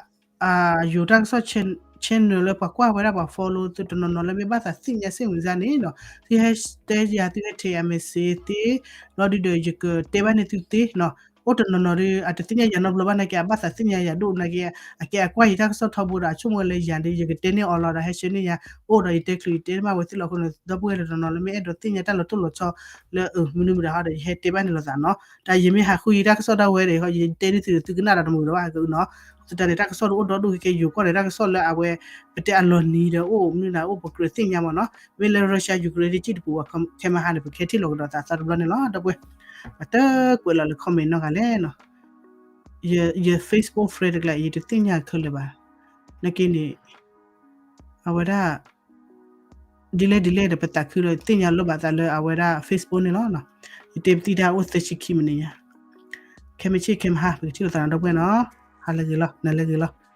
ယိၤတၢ်ကစီၣ် channel လၢပှၤကွၢ်ဝဲဒၣ်ပှၤ follow သုတနီၤနီၤလၢမ့ၢ်ဘၣ်သးသ့ၣ်ညါစ့ၢ်မုၢ်စၢ်န့ၣ်နီၤ သုဟဲတဲယၤ သုဟဲထဲယၤ message သ့ လီၤဒုးဒီးယကတဲဘၣ်န့ၢ်သုသ့နီၤ အိၣ်တနီၤနီၤဒီး အတသ့ၣ်ညါယၤနီတဘျီဘၣ်နာ်က့ အဘၣ်သးသ့ၣ်ညါယၤဒိၣ်နာ်က့ အကဲအကွၢ်ယတၢ်ကစီၣ်ထီဘိဒီး အဆိကမိၣ်ဝဲလၢယၤဒီး ယကတဲန့ၢ်အီၤလီၤဒီး ဟဲဆှၢန့ၢ်ယၤ အိၣ်ဒီးယတဲချုးယတဲမးဝဲသ့ၣ်လီၤအဃိန့ၣ် ဒီပုၢ်ဝဲၢ်တနီၤနီၤလၢမ့ၢ်အဲၣ်ဒိးသ့ၣ်ညါတၢ်လီၤတိၢ်လီၤဆီလၢ မနုၤမတၤဟီဒီး ယဟဲတဲဘၣ်န့ၣ်လီၤသးနီၤ တၢ်ယမ့ၢ်ဟးဃုယတၢ်ကစီၣ်ဒၣ်ဝဲဒီး ယတဲန့ၢ်သုဒီး သုကနၣ်ဒီးတမုာ်ဒီးဘၣ်ကနီၤ သတးန့ၣ် တၢ်ကစီၣ်ဒၣ်အိၣ်ဒီဒူၣ်ကဲကဲ ယိၤကီၢ်န့ၣ် တၢ်ကစီၣ်လၢအဝဲ ပတဲအလီၤနံၤဒီးအိၣ်မနုၤန့ၣ် အိၣ်ပကြၢးသ့ၣ်ညါမ့ၢ်နီၤ မ့ၢ်လၢ Russia Ukraine တကံၢ်တပူၤ ခဲမဟါန့ၣ် ပကဟဲထံၣ်လီၤကဒီးသးသီတဘျီန့ၣ်လီၤ ဒီပုၢ်ဝဲၢ် ပတကွဲးလီၤလၢ comment နီတဂၤလဲၣ်နီၤ ယ Facebook friend တကျါ ယတသ့ၣ်ညါခဲလၢာ်ဘၣ် နာ်က့န့ၣ် အဝဲဒၣ် ဒ်လဲၣ်ဒ်လဲၣ်ဒီး ပသးခုဒီးသ့ၣ်ညါလိၣ်ဘၣ်သးလၢအဝဲဒၣ် Facebook န့ၣ်လီၤ. ယတဲပသံၣ်တၢ်အိၣ်သၢဆံခံမံးနံးညါ, ခဲမုၢ်ဆ့ၣ်ခဲမုၢ်ဟါ ပကထံၣ်လိာ်သးနီၤ ဒီပုၢ်ဝဲၢ်နီၤ, ဟါလၢဂ့ၤလီၤ နၤလၢဂ့ၤလီၤ.